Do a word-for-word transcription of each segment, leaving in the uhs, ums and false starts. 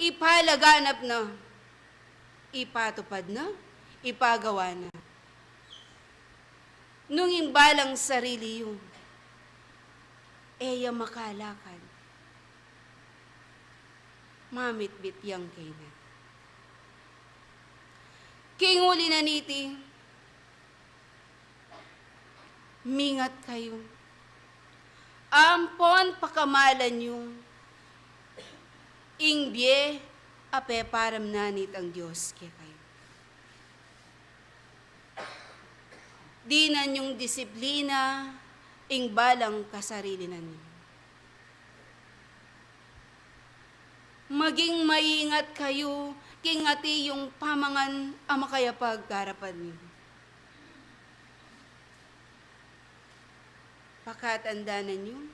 Ipalaganap na, ipatupad na, ipagawa na. Nung ing balang sarili yu, e ya makalakad, mamitbit yang kaynan. King uli na niti, mingat kayu. Ampon pakamalan yu ing bie a peparam na nitang Dios kekayu. Dinan yung disiplina ing balang kasarilinan yu. Maging maingat kayu king ati yung pamangan a makayapag karapan yu. Pakatandanan yu,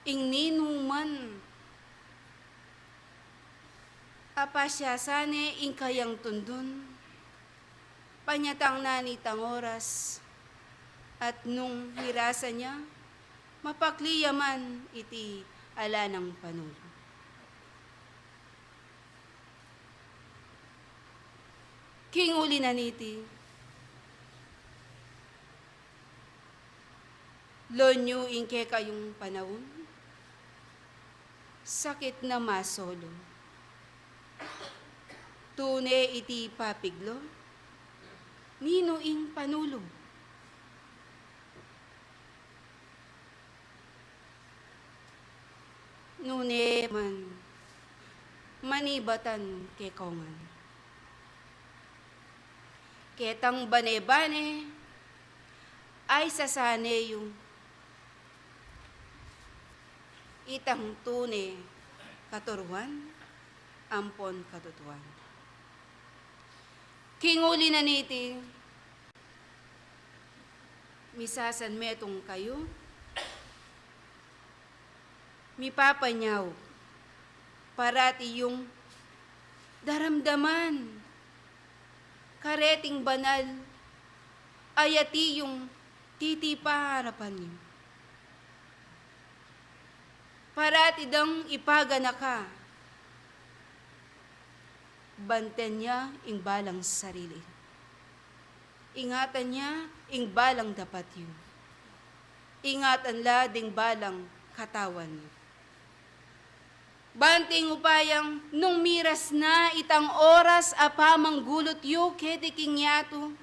ing ninuman a pasiasane ing kayang tundun, panyatang na nitang oras, at nung mirasan ya, mapakli ya man iti ala nang panulu. King uli na niti, lon yu ing kekayung panaun, sakit na masolo. Tune iti papiglo, ninu ing panulu? Nune man manibatan kekongan. Ketang bane-bane, ay sasane yu itang tune katuruan ampon katutuan. King uli na niti, misasanmetung kayu, mipapanyaw, parati yung daramdaman kareting banal a yati yung titipa arapan yu. Parati dang ipaganaka, banten ya ing balang sarili. Ingatan ya ing balang dapat yu. Ingatan la ding balang katawan yu. Bantang upayang nung miras na itang oras a pamanggulut yu keti king yatu,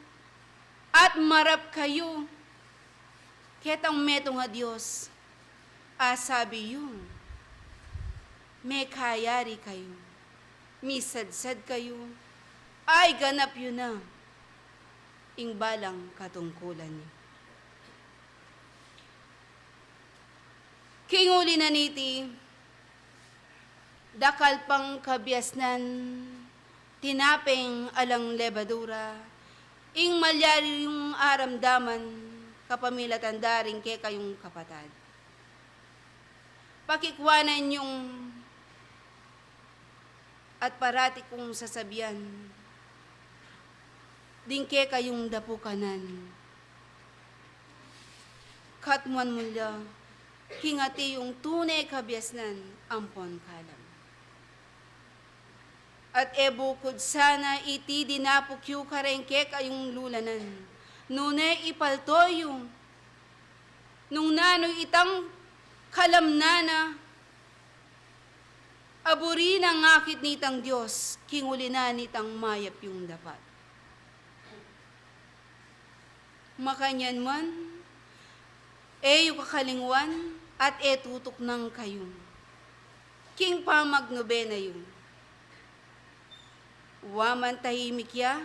at marap kayu ketang metung a Dios, a sabi yu, mekayari kayu, misadsad kayu, ay ganap yu na ing balang katungkulan yu. King uli na niti, dakal pang kabiasnan, tinapeng alang lebadura, ing malyari yung aramdaman kapamilatan da ring kekayung kapatad. Pakikwanan yung at parati kung sasabian, ding kekayung dapukanan, katmuan mu la king ati yung tune kabiasnan ampon kalam. At e bukud sana iti dinapuk yu kareng kekayung lulanan, nune ipalto yu nung nanu itang kalamnan a buri nang akit nitang Dios, king uli na nitang mayap yung dapat. Makanyan man, e yu kakalingwan at e tutuknang kayu king pamagnobena yu. Wa man tahimik ya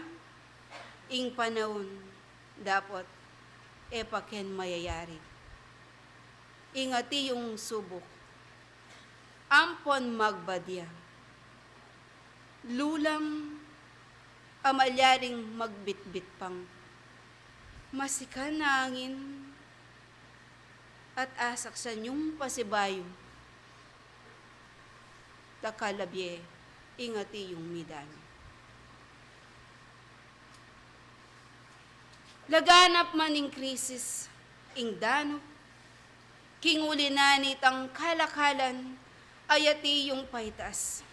ing panaun, dapot e pa ken mayayari. Ing ati yung subuk ampon magbadya, lulam a malyaring magbitbit pang masikan a angin at asaksian yung pasibayu. Dakal a bie ing ati yung midanu. Laganap man ing krisis, ing danup, king uli na nitang kalakalan a yati yung paitas.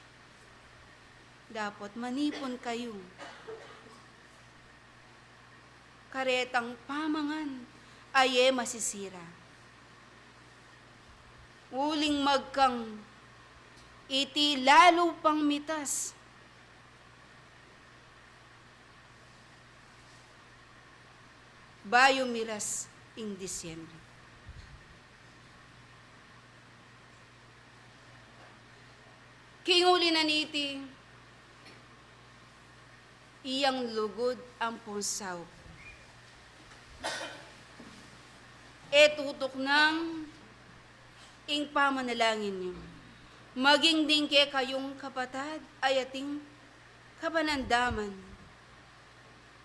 Dapot manipun kayu karetang pamangan a e masisira. Uling magkang iti lalu pang mitas bayu miras ing Disyembre. King uli na niti, iyang lugud ampong saup e tutuknang ing pamanalangin yu, maging ding kekayung kapatad a ating kapanamdaman,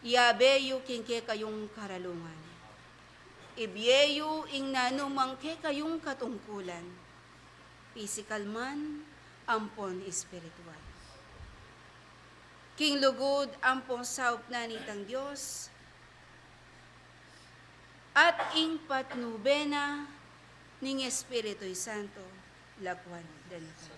yabe yu king kekayung karalungan. Ibie yu ing nanumang kekayung katungkulan, pisikal man ampon espiritual. King lugud ampong saup na nitang Dios, at ing patnube na ning Espiritu Santo, lakuan da na kami.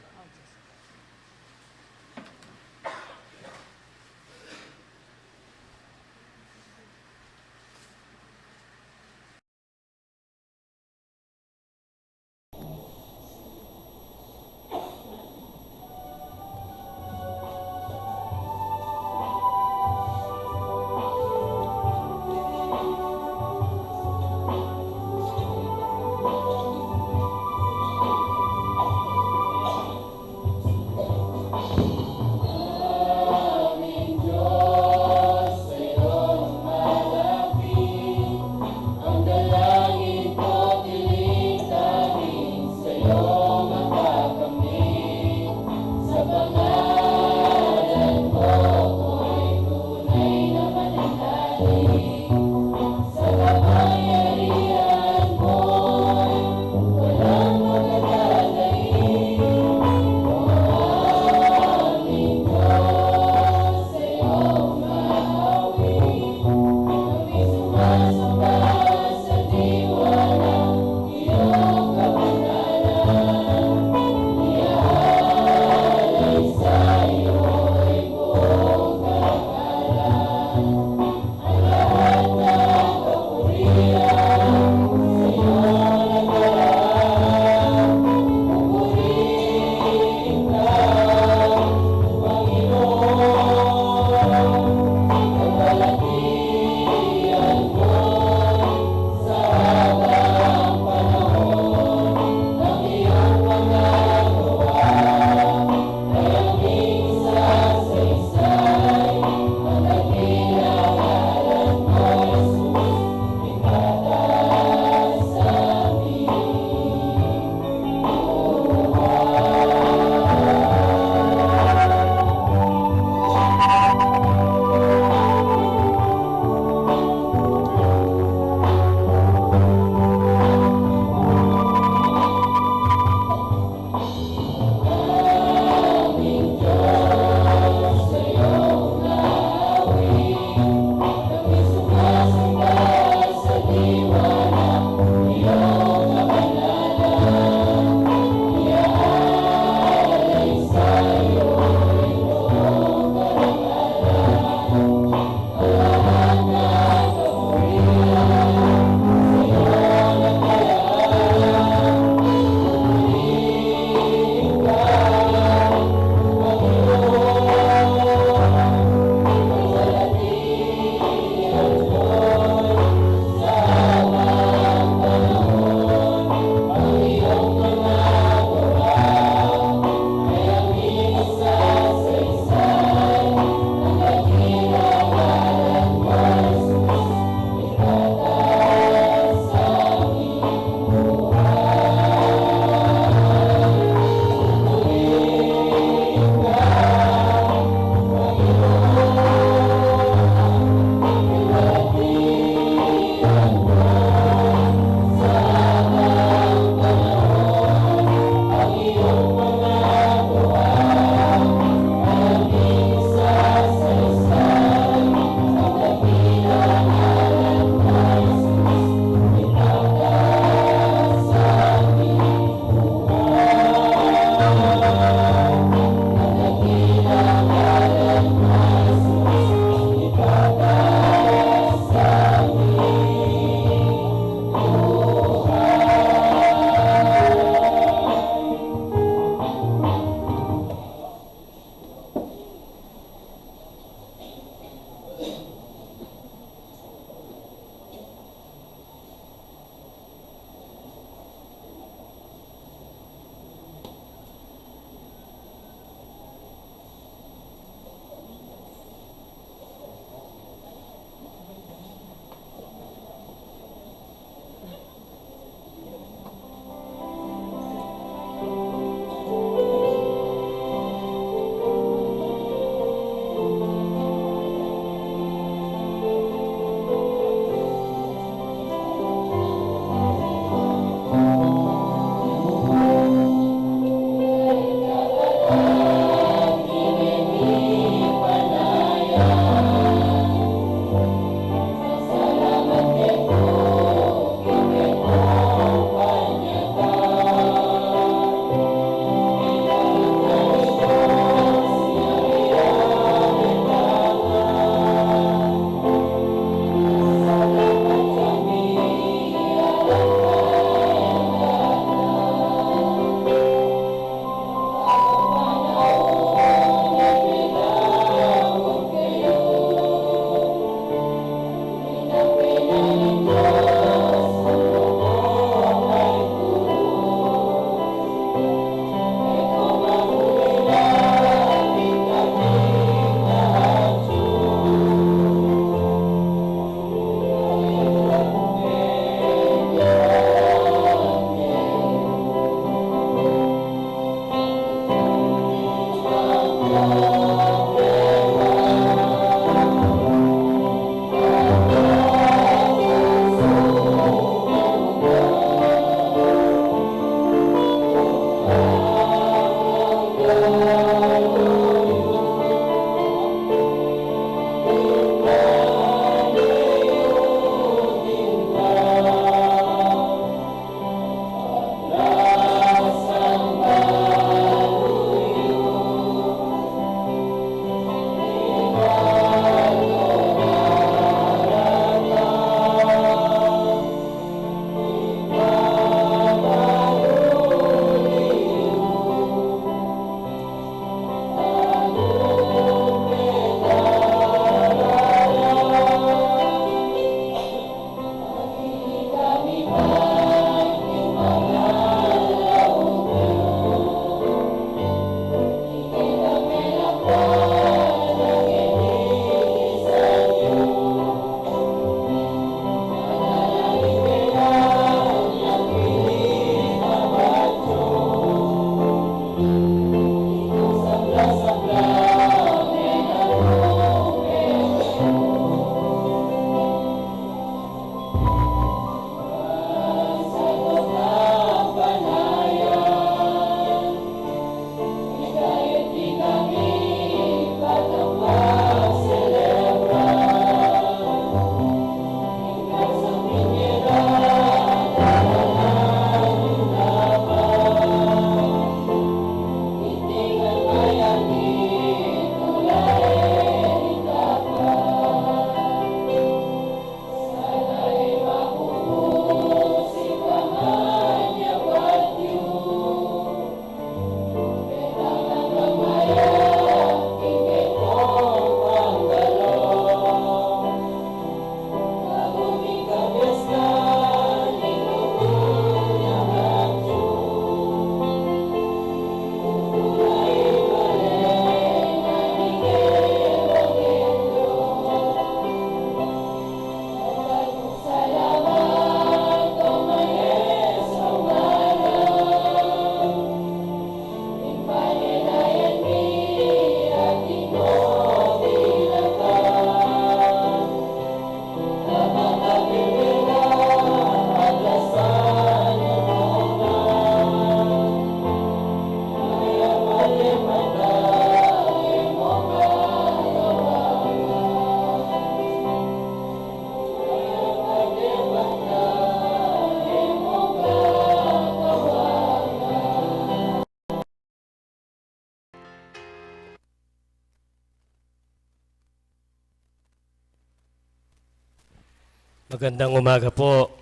Magandang umaga po.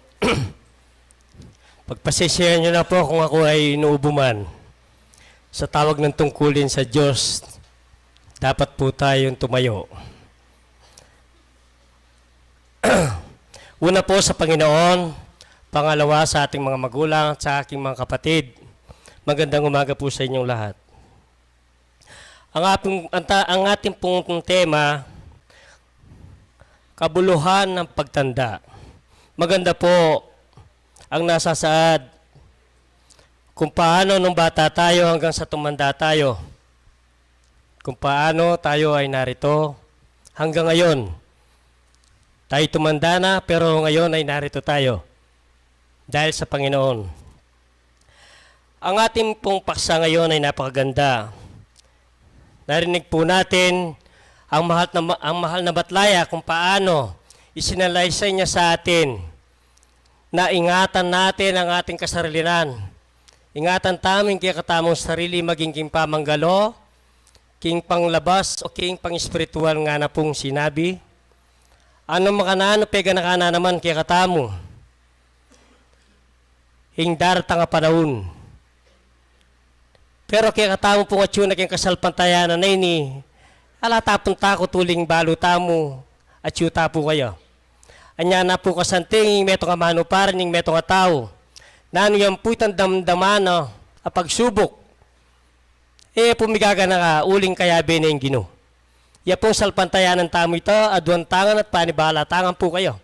Pagpasensyahan niyo na po kung ako ay inuubo man. Sa tawag ng tungkulin sa Diyos, dapat po tayong tumayo. Una po sa Panginoon, pangalawa sa ating mga magulang at sa aking mga kapatid. Magandang umaga po sa inyong lahat. Ang ating, ang ta-, ang ating pong tema, kabuluhan ng pagtanda. Maganda po ang nasasaad kung paano nung bata tayo hanggang sa tumanda tayo. Kung paano tayo ay narito hanggang ngayon. Tayo tumanda na, pero ngayon ay narito tayo dahil sa Panginoon. Ang ating pong paksa ngayon ay napakaganda. Narinig po natin ang mahal na, ang mahal na Batlaya kung paano isinalaysay niya sa atin na ingatan natin ang ating kasarilinan. Ingatan tamu ing kekatamung sarili maging king pamanggalo, king panglabas o king pang-espiritual ngana pung sinabi. Ano makananu peganakan na naman kekatamu ing daratang a panaun. Pero kekatamu pung atyu na king kasalpantayanan a ini, ala ta pung takut uling balu tamu, atyu ta pu kaya. Anya na pu kasanting ing metung a manuparan, ing metung a tau, nanu yang pu itang damdaman na a pagsubuk, e pu migaganaka uling kayabe na ing Ginu. Ya pung salpantayanan tamu ita, aduan tangan at panibala tangan pu kaya.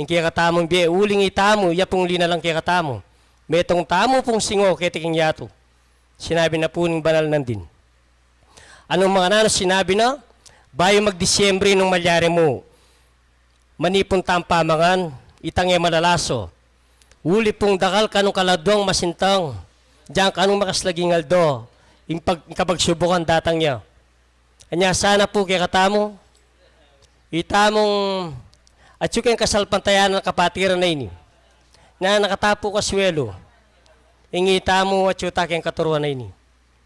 Ing kekatamung bie uling itamu, ya pung linalang kekatamu. Metung tamu pung singo keti king yatu. Sinabi na pu ning banal nandin. Anung makananu sinabi na? Bayu mag-Disyembre nung malyari mu, manipun tang pamangan, itang e malalaso. Uli pung dakal kanung kaladwang masintang, diang kanung makaslaging aldo, ing pag-, ing kapagsubukan datang ya. Anya sana pu kekatamu, itamung atyu keng kasalpantayanan a kapatiran a ini. Na nakatapu ka suelu, ing itamu atyu ta keng katuruan a ini.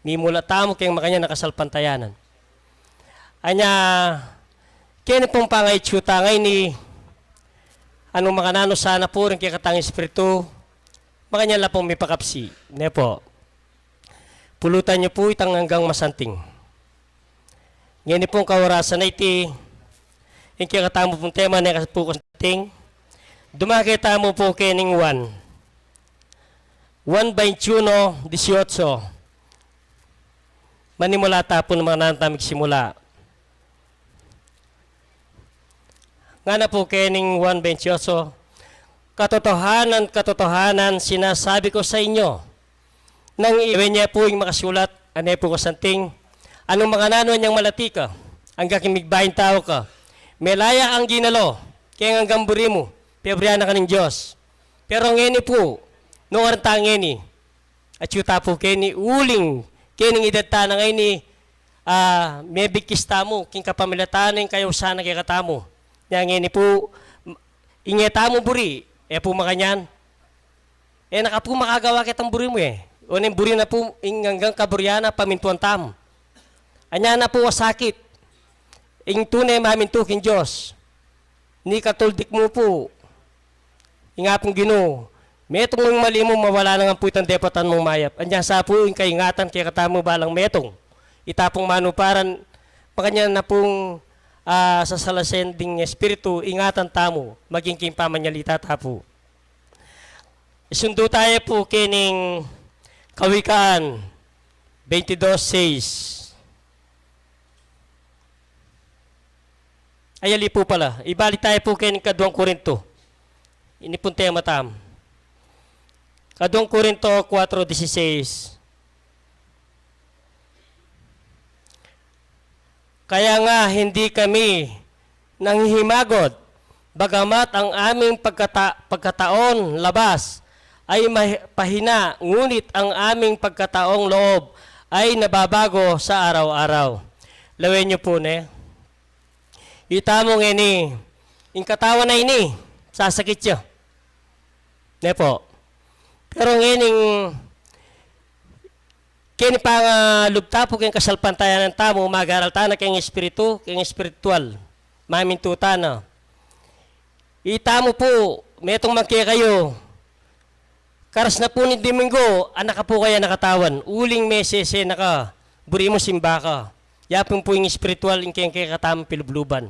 Mimula tamu keng makanyan a kasalpantayanan. Anya, keni pung pangaityu ta ngeni, anung makananu sana pu ring kekatang espiritu, makanyan la pung mipakapsi, ne pu. Pulutan yu pu itang anggang masanting. Ngeni pung kaorasan a iti, ing kekatamu pung tema ne ka pu kasanting, dumake tamu pu kening Juan. Juan veintiuno dieciocho. Manimula ta pu nung makananu ta migsimula. Ngana pu kening Juan veintiuno, "Katotohanan, katotohanan, sinasabi ko sa inyo," nang iwe ne pu ing makasulat, a ne pu kasanting, anung makananu anyang malati ka, angga king migbaing tau ka, melaya kang ginalo, keng anggang buri mu, peburian na ka ning Dios. Pero ngeni pu, nung aranta ngeni, atyu ta pu keni uling, kening edad ta na ngeni, a, mebigkis tamu, king kapamilatan ning kayausan na kekatamu. Nya ngeni pu, ing e tamu buri, e pu makanyan. E na ka pu makagawa ketang buri mu e. O neng buri na pu, ing anggang kaburian na pamintuan tamu. Anya na pu a sakit. Ing tune mamintu king Dios. Ni katuldik mu pu. Ing Apung Ginu, metung ing mali mu, mawala na ngan pu itang depatan mung mayap. Anya sa pu ing kaingatan kekatamu balang metung. Ita pung manuparan, makanyan na pung, a, sasalasen ding espiritu, ingatan tamu, maging king pamanyalita ta pu. Isundu tayu pu kening Kawikaan twenty-two six. Ay, ali pu pala. Ibalik tayu pu keng kaduang Korinto. Ini pung tema tam. Kaduang Korinto kuwatro dieciséis. Kaya nga, hindi kami nanghihimagod, bagamat ang aming pagkata-, pagkataong labas ay mahi-, pahina, ngunit ang aming pagkataong loob ay nababago sa araw-araw. Lawen yu pu, ne? Ita mu ngeni, ing katawan a ini, sasakit ya. Ne pu. Pero ngeni, keni pangalub ta pu keng kasalpantayanan tamu, mag-aral tana keng espiritu, keng espiritual. Mamintu tana. Itamu pu, metung man kekayu, karas na pu ning Domingo, anak ka pu kaya na katawan, uling mesese na ka, buri mu simba ka. Yapin pu ing espiritual, ing keng kekatamung pilubluban.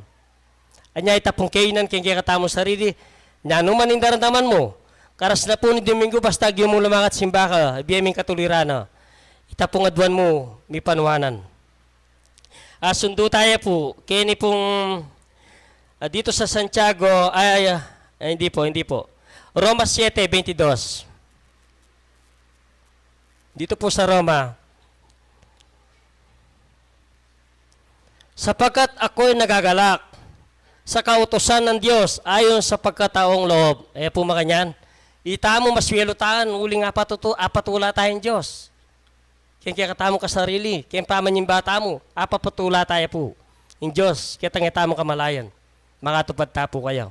Anya ita pung kainan keng kekatamung sarili, nanu man ing daramdaman mu, karas na pu ning Domingo, basta agyu mung lumakat simba ka, ibie ming katuliran na. Ita pung aduan mu, mipanuanan. Ah, sundu taya pu, keni pung, ah, dito sa Santiago, ay, ay, ah, ay, hindi po, hindi po. Roma siete veintidos. Dito po sa Roma. Sapagkat ako'y nagagalak sa kautusan ng Diyos ayon sa pagkataong loob. E pu makanyan, ita mu maswelu tamu, uling apatutu-, apatula tayang Diyos. Keng kekatamung kasarili, keng pamanyimba tamu, apapatula taya pu ing Diyos, ketang e tamu kamalayan, makatupad ta pu kaya.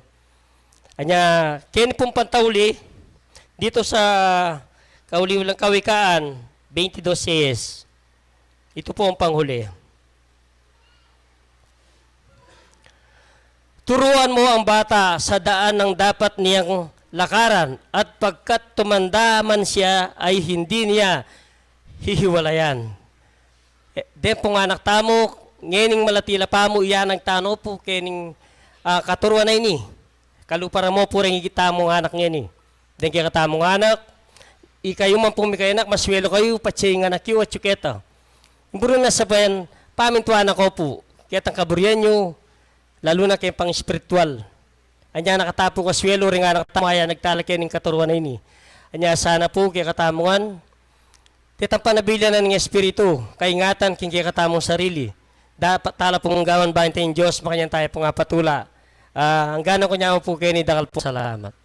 Anya, keni pung pantauli, dito sa kauli-uling Kawikaan, twenty-two says, ito po ang panghuli. Turuan mo ang bata sa daan ng dapat niyang lakaran, at pagkat tumanda man siya, ay hindi niya hihiwalayan. E, den pung anak tamu, ngening malati la pa mu, iyanag ta no pu kening, ah, katuruan a ini. Kalupa ra mu pu reng ikit tamung anak ngeni. Deng kekatamung anak, ikayu man pung mikayanak, maswelu kayu, patse ing anak yu, atyu keta. Buri na sabayan, pamintuan na ko pu, ketang kaburian yu, lalu na keng pang-espiritual. Anya na katamu pu kaswelu reng anak tamu, ayanag ta la kening katuruan a ini. Anya sana pu, kekatamung ngan, detang panabilian na ning Espiritu, kaingatan king kekatamung sarili. Dapat tala pung gawan bantay ing Diyos, makanyan taya pung apatula. Ah, angganan ku nyaman pu keni, dakal pung salamat.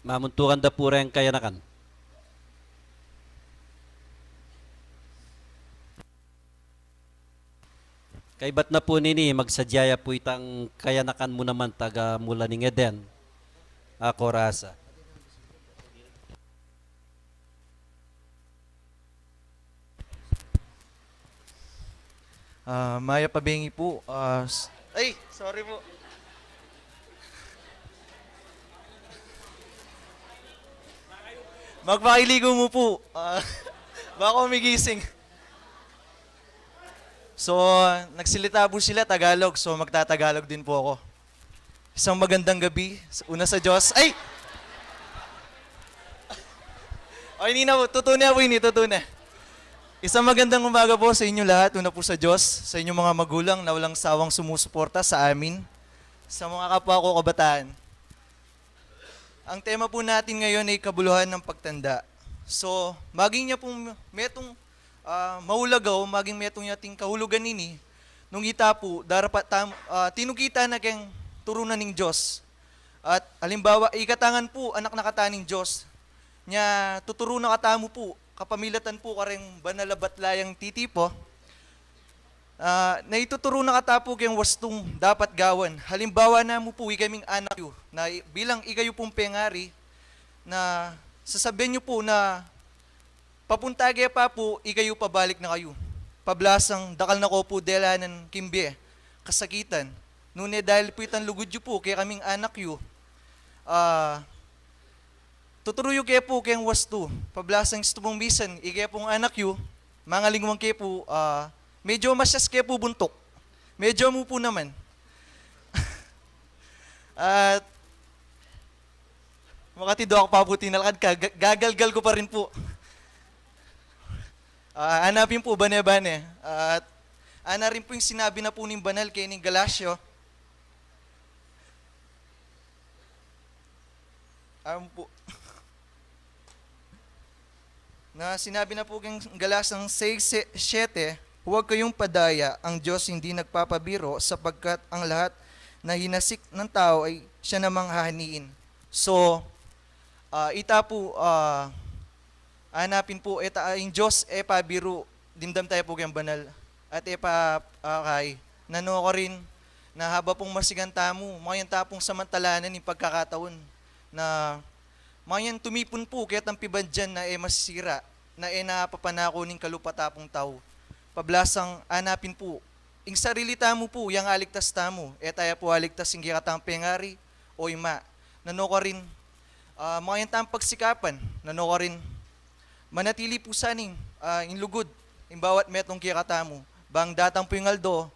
Mamuntukan da pu reng kayanakan. Kaybat na pu nini, magsadya ya pu itang kayanakan mu naman taga mula ning Eden, a Corazon. Ah, mayap a bengi pu. Ah, s-, ay, sorry pu. Magpakiligo mu pu. Ah, baka migising. So, nagsalita pu sila Tagalog, so magta-Tagalog din pu ako. Isang magandang gabi, una sa Diyos. Ay! O, ini na pu, tutu ne pu ini, tutu ne. Isang magandang umaga po sa inyo lahat. Una po sa Diyos, sa inyong mga magulang na walang sawang sumusuporta sa amin, sa mga kapwa ko kabataan. Ang tema po natin ngayon ay kabuluhan ng pagtanda. So, maging niya pong metung, ah, maulagaw, maging metung niya ting kahulugan ini, nung ita po, darapat tam-, ah, tinukita na keng turunan ning Diyos. At halimbawa, ikatangan po, anak na kata ning Diyos. Nya, tuturu na katamu po, kapamilatan po kareng banal a batlayang titipo. Ah, na ituturu na katamu po keng wastung dapat gawan. Halimbawa na mu po, ikaming anak yu, na i-, bilang ikayu pong pengari, na sasabian yu po na papunta ke pa po, ikayu pabalik na kayu. Pablasang dakal na ko po delanan king bie, kasakitan. Nune dahil po itang lugud yu po, kekaming anak yu, ah, tuturu yu ke po keng wastu, pablasang istu pong misan, ike pong anak yu, mangalingwan ke po, ah, medyo masyas ke po buntuk. Medyo mu po naman. At makatidu ako pa po tinalakad ka, ga-, gagalgal ko pa rin po. Ah, ana pin po, bane-bane. At ana rin po yung sinabi na po ning banal kay ning Galasyo. Ano po? Na sinabi na po keng Galasyo seis siete, "Huwag kayong padaya, ang Diyos hindi nagpapabiro, sapagkat ang lahat na hinasik ng tao ay siya namang hahaniin." So, ah, ita po, ah, ana pin po, eta, ah, ing Diyos e pabiru, dimdam taya po keng banal, at e pa, ah, kay, nanu ko rin, na haba pong masigan tamu, makanyan ta pong samantalanan ing pagkakataon, na makanyan tumipun po ketang pibandian na e masisira, na e na papanaku ning kalupa ta pung tau. Pablasang anapin pu ing sarili tamu pu, yang aligtas tamu, e taya pu aligtas ing kekatang pengari, o ima. Nanu karin, ah, makanyan tang pagsikapan, nanu karin, manatili pu sana ing, ah, ing lugud ing bawat metung kekatamu, bang datang pu ing aldo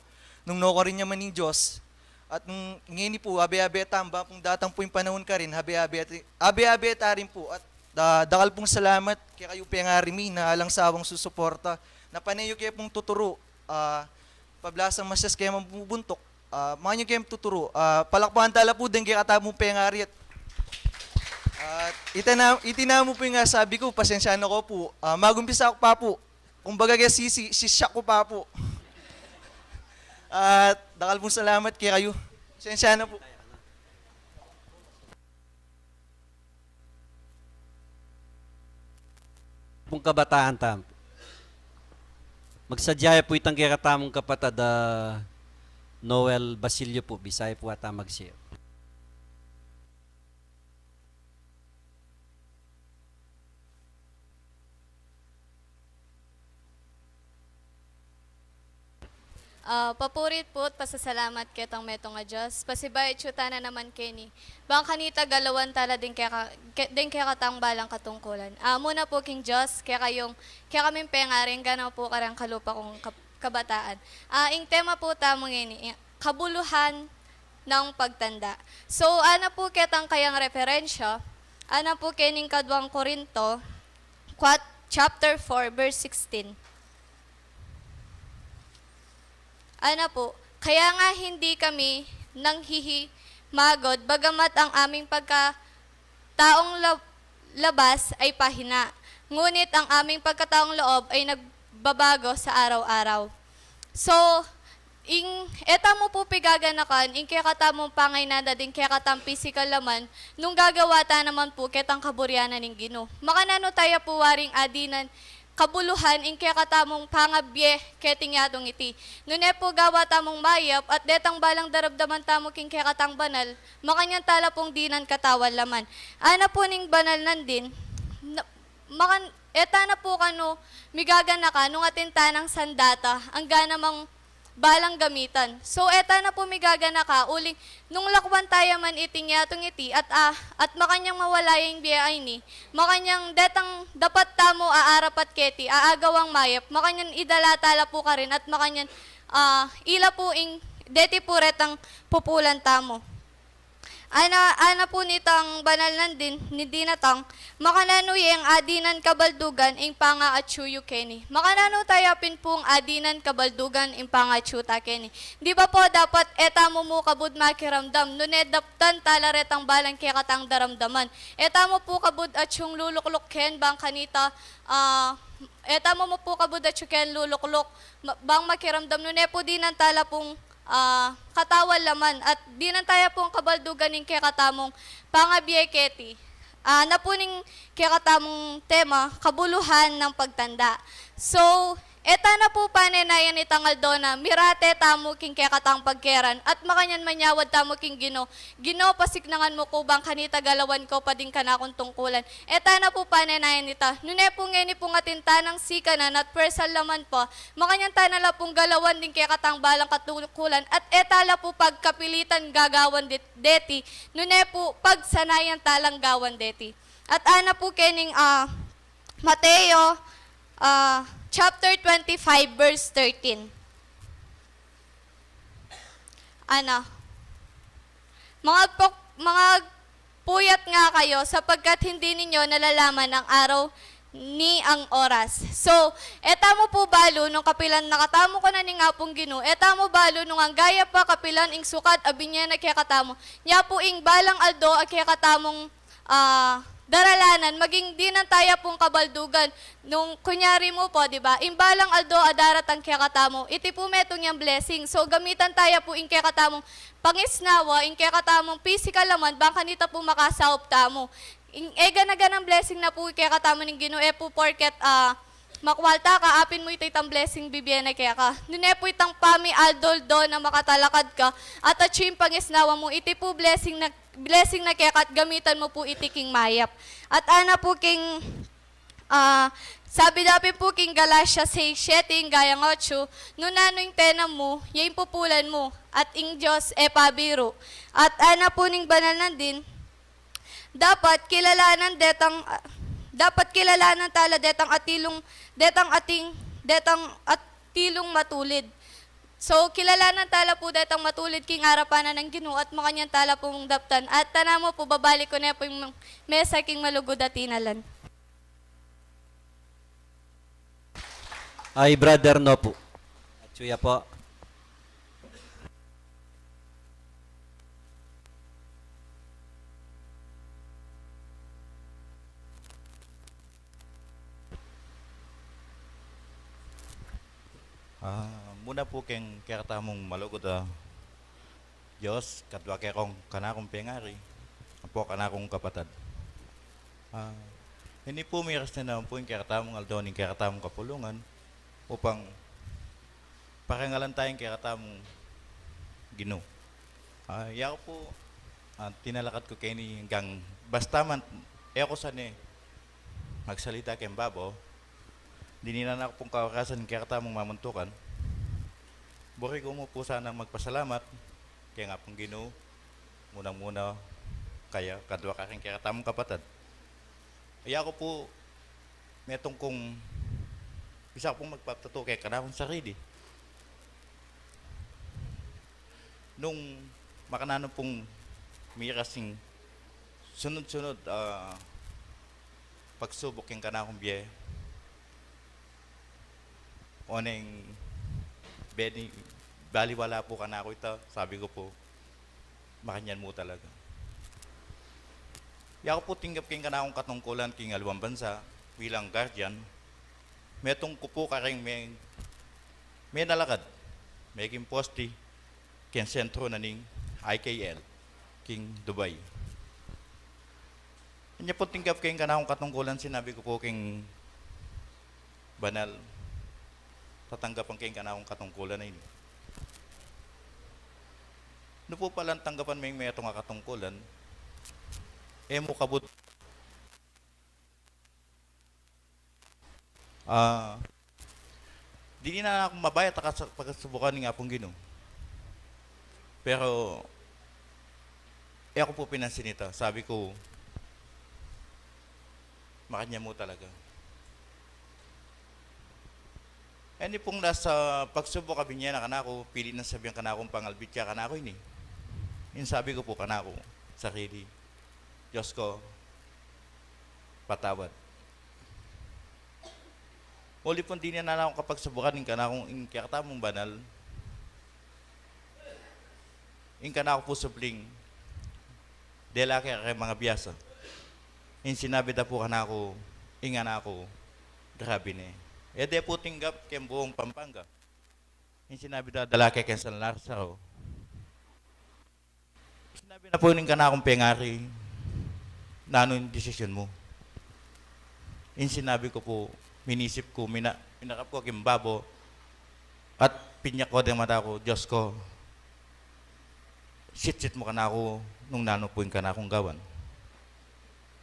nung nukarin ya man ing Dios, at nung ngeni pu, abe-abe tamu, bang pung datang pu ing panaun karin, abe-abe, abe-abe ta rin pu. At, ah, dakal pung salamat kekayu pengari mi na alang sawang susuporta, na pane yu ke pung tuturu, ah, pablasang masas ke mabubuntuk, ah, makanyan ke tuturu, ah, palakpakan tala pu deng kekatamung pengari at, ah, iti na, iti na mu pu ing sabi ku, pasensya na ku pu, ah, magumpisa ku pa pu. Kumbaga ke sisi, sisya ku pa pu. At dakal pung salamat kekayu. Pasensya na pu. Pung kabataan tamu. Magsadya ya pu itang kekatamung kapatad a Noel Basilio pu, bisaya pu ata mag-share. Ah, papuri pu't pasasalamat ketang metung a Dios, pasibayu atyu tana naman keni. Bang kanita galawan tala ding keka-, ke-, ding kekatang balang katungkulan. Ah, muna pu king Dios, kekayung, kekaming pengari, gana pu kareng kalupa kung kab-, kabataan. Ah, ing tema pu tamu ngeni, i-, kabuluhan nang pagtanda. So, ana pu ketang kayang referensya, ana pu kening kaduang Korinto, kwat-, chapter four, verse sixteen. Ana pu, kaya nga hindi kami nanghihimagod, bagamat ang aming pagkataong lab-, labas ay pahina, ngunit ang aming pagkataong loob ay nagbabago sa araw-araw. So, ing, e tamu pu pigaganakan ing kekatamung pangainada ding kekatang pisikal laman, nung gagawa ta naman pu ketang kaburian na ning Ginu. Makananu taya pu waring adinan kabuluhan ing kekatamung pangabie keting yatung iti? Nune pu gawa tamung mayap at detang balang daramdaman tamu king kekatang banal, makanyan tala pung dinan katawan laman. Ana pu ning banal nandin, na, makan-, e tana pu kanu migaganaka nung atin tanang sandata, angga namang balang gamitan. So, e tana pu migaganaka, uling nung lakwan taya man iting yatung iti, at, ah, at makanyang mawala ya ing bie a ini, makanyang detang dapat tamu aarapat keti, aagawang mayap, makanyan idala tala pu karin, at makanyan, ah, ila pu ing, deti pu retang pupulan tamu. Ana, ana pu nitang banal nandin, ni dinatang, makananu yeng adinan kabaldugan ing pangaatsu yu keni. Makananu taya pin pung adinan kabaldugan ing pangaatsu ta keni. Di ba pu dapat e tamu mu kabud makiramdam, nune daptan tala retang balang kekatang daramdaman. E tamu pu kabud atsung lulukluk ken bang kanita, ah, e tamu mu pu kabud atsu ken lulukluk, ma-, bang makiramdam, nune pu dinan tala pung ah, katawan laman, at dinan taya pung kabaldugan ning kekatamung pangabie keti. Ah, na pu ning kekatamung tema, kabuluhan nang pagtanda. So, e tana pu panenayan itang aldo na mirate tamu king kekatang pagkeran, at makanyan manyawad tamu king Ginu, Ginu, pasiknangan mu ku bang kanita galawan ku pa ding kanakung tungkulan. E tana pu panenayan ita. Nune pu ngeni pung atin tanang sikanan at pwersang laman pa, makanyan tana la pung galawan ding kekatang balang katungkulan, at e tala pu pagkapilitan gagawan det-, deti, nune pu pagsanayan talang gawan deti. At ana pu kening, ah, Mateo, ah, chapter twenty-five, verse thirteen. Ana, mga pok-, mga puyat nga kayo, sapagkat hindi ninyo nalalaman ang araw ni ang oras. So, e tamu pu balu, nung kapilan na katamu ku na ning Apung Ginu, e tamu balu, nung angga ya pa kapilan ing sukat a binie na kekatamu. Nya pu ing balang aldo a kekatamung, ah, daralanan, maging dinan taya pung kabaldugan. Nung kunyari mu pu, di ba? Ing balang aldo a daratang kekatamu, iti pu metung yang blessing. So, gamitan taya pu ing kekatamung pangisnawa, ing kekatamung pisikal laman, bang kanita pu makasaup tamu. Ing, e gana-ganang blessing na pu kekatamu ning Ginu, e pu porket, ah, makwalta ka, apin mu ita itang blessing bibie na keka. Nune pu itang pamialdo-aldo na makatalakad ka, at atsu ing pangisnawa mu, iti pu blessing na, blessing na keka at gamitan mu pu iti king mayap. At ana pu king Ah, sabi da pin pu king Galacia sais siete, ing gayang otso, "Nung nanu ing tenam mu, ya ing pupulan mu, at ing Dios e pabiru." At ana pu ning banal nandin, dapat kilalanan detang, dapat kilalanan tala detang atilung, detang ating, detang atilung matulid. So, kilalanan tala pu detang matulid king arapan na ning Ginu at makanyan tala pung daptan. At tana mu pu, babalik ku ne pu ing mesa king malugud a tinalan. Ay, brother, no pu. Atsu ya pu. Ah, muna pu keng kekatamung malugud a Dios, kadwa kekong kanakung pengari, ampo kanakung kapatad. Ah, ini pu miras ne naman pu ing kekatamung aldo ning kekatamung kapulungan, upang parangalan taya ing kekatamung Ginu. Ah, yaku pu, ah, tinalakad ku keni anggang basta man, e ku sa ne magsalita keng babo, dininan na ku pung kaorasan ing kekatamung mamuntukan. Buri ku mu pu sanang magpasalamat keng Apung Ginu, munang-muna kaya, kadwa karing kekatamung kapatad. Yaku pu, metung kung bisa ku pung magpapatatu keng kanakung sarili. Nung makananu pung miras ing sunod-sunod, ah, pagsubuk keng kanakung bie, o neng beni, baliwala pu kanaku ita, sabi ku pu, "Makanyan mu talaga." Yaku pu tinggap keng kanakung katungkulan king aliwang bansa bilang guardian, metung ku pu karing me-, menalakad, meging poste keng sentro na ning I K L king Dubai. Inya pu tinggap keng kanakung katungkulan, sinabi ku pu keng banal, tatanggapan keng kanakung katungkulan a ini. Nu pu palang tanggapan me ing metung a katungkulan, e mu kabud Ah, dininan na kung mabayat a kas-, pagkasubukan ning Apung Ginu. Pero, e ku pu pinansin ita. Sabi ku, "Makanyan mu talaga." Ini pung nasa pagsubuk a binye na kanaku, pili nang sabian kanakung pangalbit ya kanaku ini. Ing sabi ku pu kanaku sarili, "Dios ku, patawad." Uli pung dininan na kung kapagsubukan ing kanakung, ing kekatamung banal, ing kanaku pu supling, dela ke karing mangabiasa. Ing sinabi da pu kanaku, ing anak ku, grabe ne. E de pu tinggap keng buung Pampanga. Ing sinabi da, dala ke keng San Lazaro. Sinabi na pu ning kanakung pengari, "Nanu ing desisyon mu?" Ing sinabi ku pu, minisip ku, mina-, minakap ku king babo, at pinyak ku deng mata ku, "Dios ku, sitsit mu kanaku nung nanu pu ing kanakung gawan.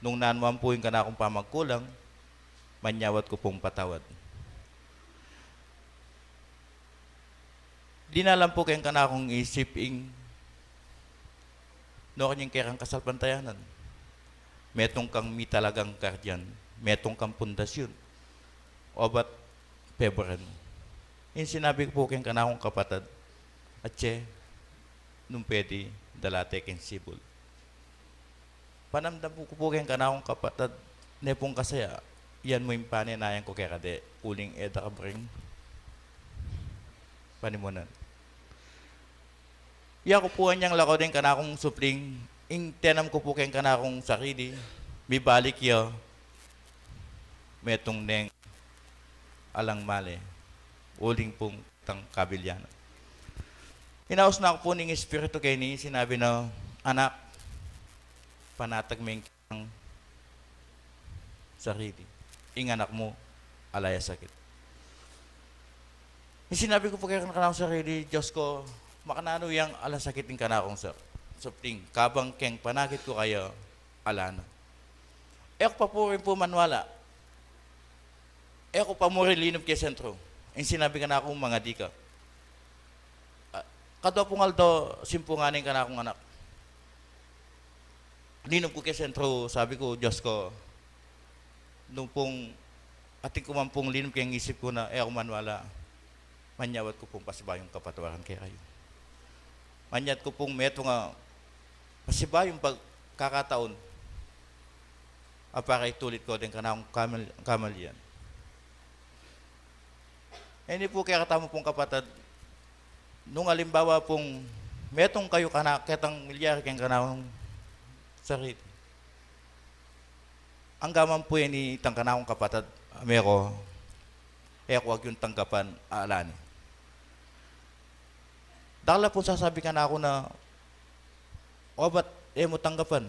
Nung nanu man pu ing kanakung pamagkulang, manyawad ku pung patawad." Dinalan pu keng kanakung isip ing, nu kanyang kekang kasalpantayanan. Metung kang mitalagang guardian, metung kang pundasyon. Obat peburan. Ing sinabi ku pu keng kanakung kapatad, "Atse, nung pwede, dala te keng sibul." Panamdam ku pu keng kanakung kapatad, ne pung kasaya, "Yan mu ing pane, nayan ku keka de, uling e da ka buring panimunan." Yaku pu anyang lako deng kanakung supling, ing tenam ku pu keng kanakung sarili, mibalik ya, metung neng alang male, uling pung tang kabilyanan. Inaus na ku pu ning Espiritu keni, sinabi na, "Anak, panatag me ing kekang sarili. Ing anak mu, ala yang sakit." Ing sinabi ku pu keng kanakung sarili, "Dios ku, makananu yang alang sakit ing kanakung sa-, supling, kabang keng panakit ku kaya, ala na." E ku pa pu rin pu maniwala. e ku pa mu rin linub ke sentru. Ing sinabi kanaku, mangadi ka. Ah, kadwa pung aldo, simpungan ne ing kanakung anak. Linub ku ke sentru, sabi ku, Dios ku, nung pung atin ku man pung linub keng isip ku na e ku maniwala, manyawad ku pung pasibayung kapatawaran kekayu. Manyawad ku pung metung a pasibayung pagkakataun a para itulit ku deng kanakung kamal-, kamalian. Ini pu kekatamu pung kapatad, nung alimbawa pung metung kayu kana-, ketang milyari keng kanakung sarili. Angga man pu ini itang kanakung kapatad, amigo, e ku agyung tanggapan, ala ne. Dakal la pung sasabi kanaku na, "O, ba't e mu tanggapan?"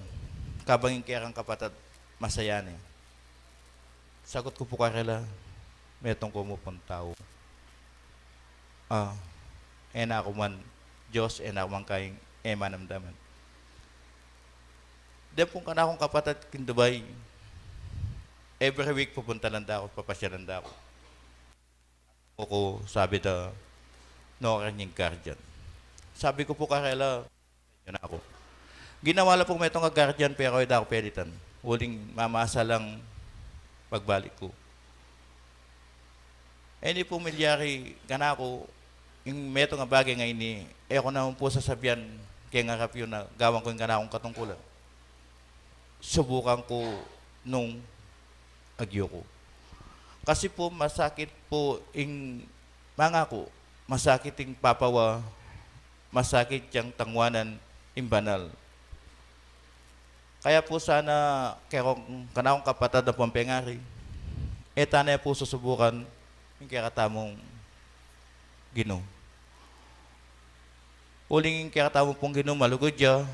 Kabang ing kekang kapatad, masaya ne. Sagut ku pu karela, metung ku mu pung tau. Ah, e na ku man Dios, e na ku man kaing e manamdaman. Deng pung kanakung kapatad king Dubai, every week pupuntalan da ku, papasyalan da ku. Oku, sabi da, "No, kanyang guardian." Sabi ku pu karela, "Yun aku." Ginawa la pung metung a guardian, pero e da ku pelitan. Uling mamasa lang pagbalik ku. Ini pung milyari kanaku, ing metung a bage ngeni, e ku naman pu sasabian keng arap yu na gawan ku ing kanakung katungkulan. Subukan ku nung agyu ku. Kasi pu, masakit pu ing mangaku, masakit ing papawa, masakit yang tangwanan ing banal. Kaya pu sana kekong kanakung kapatad a pung pengari, e ta ne pu susubukan ing kekatamung Ginu. Uling ing kekatamu pung Ginu malugud ya,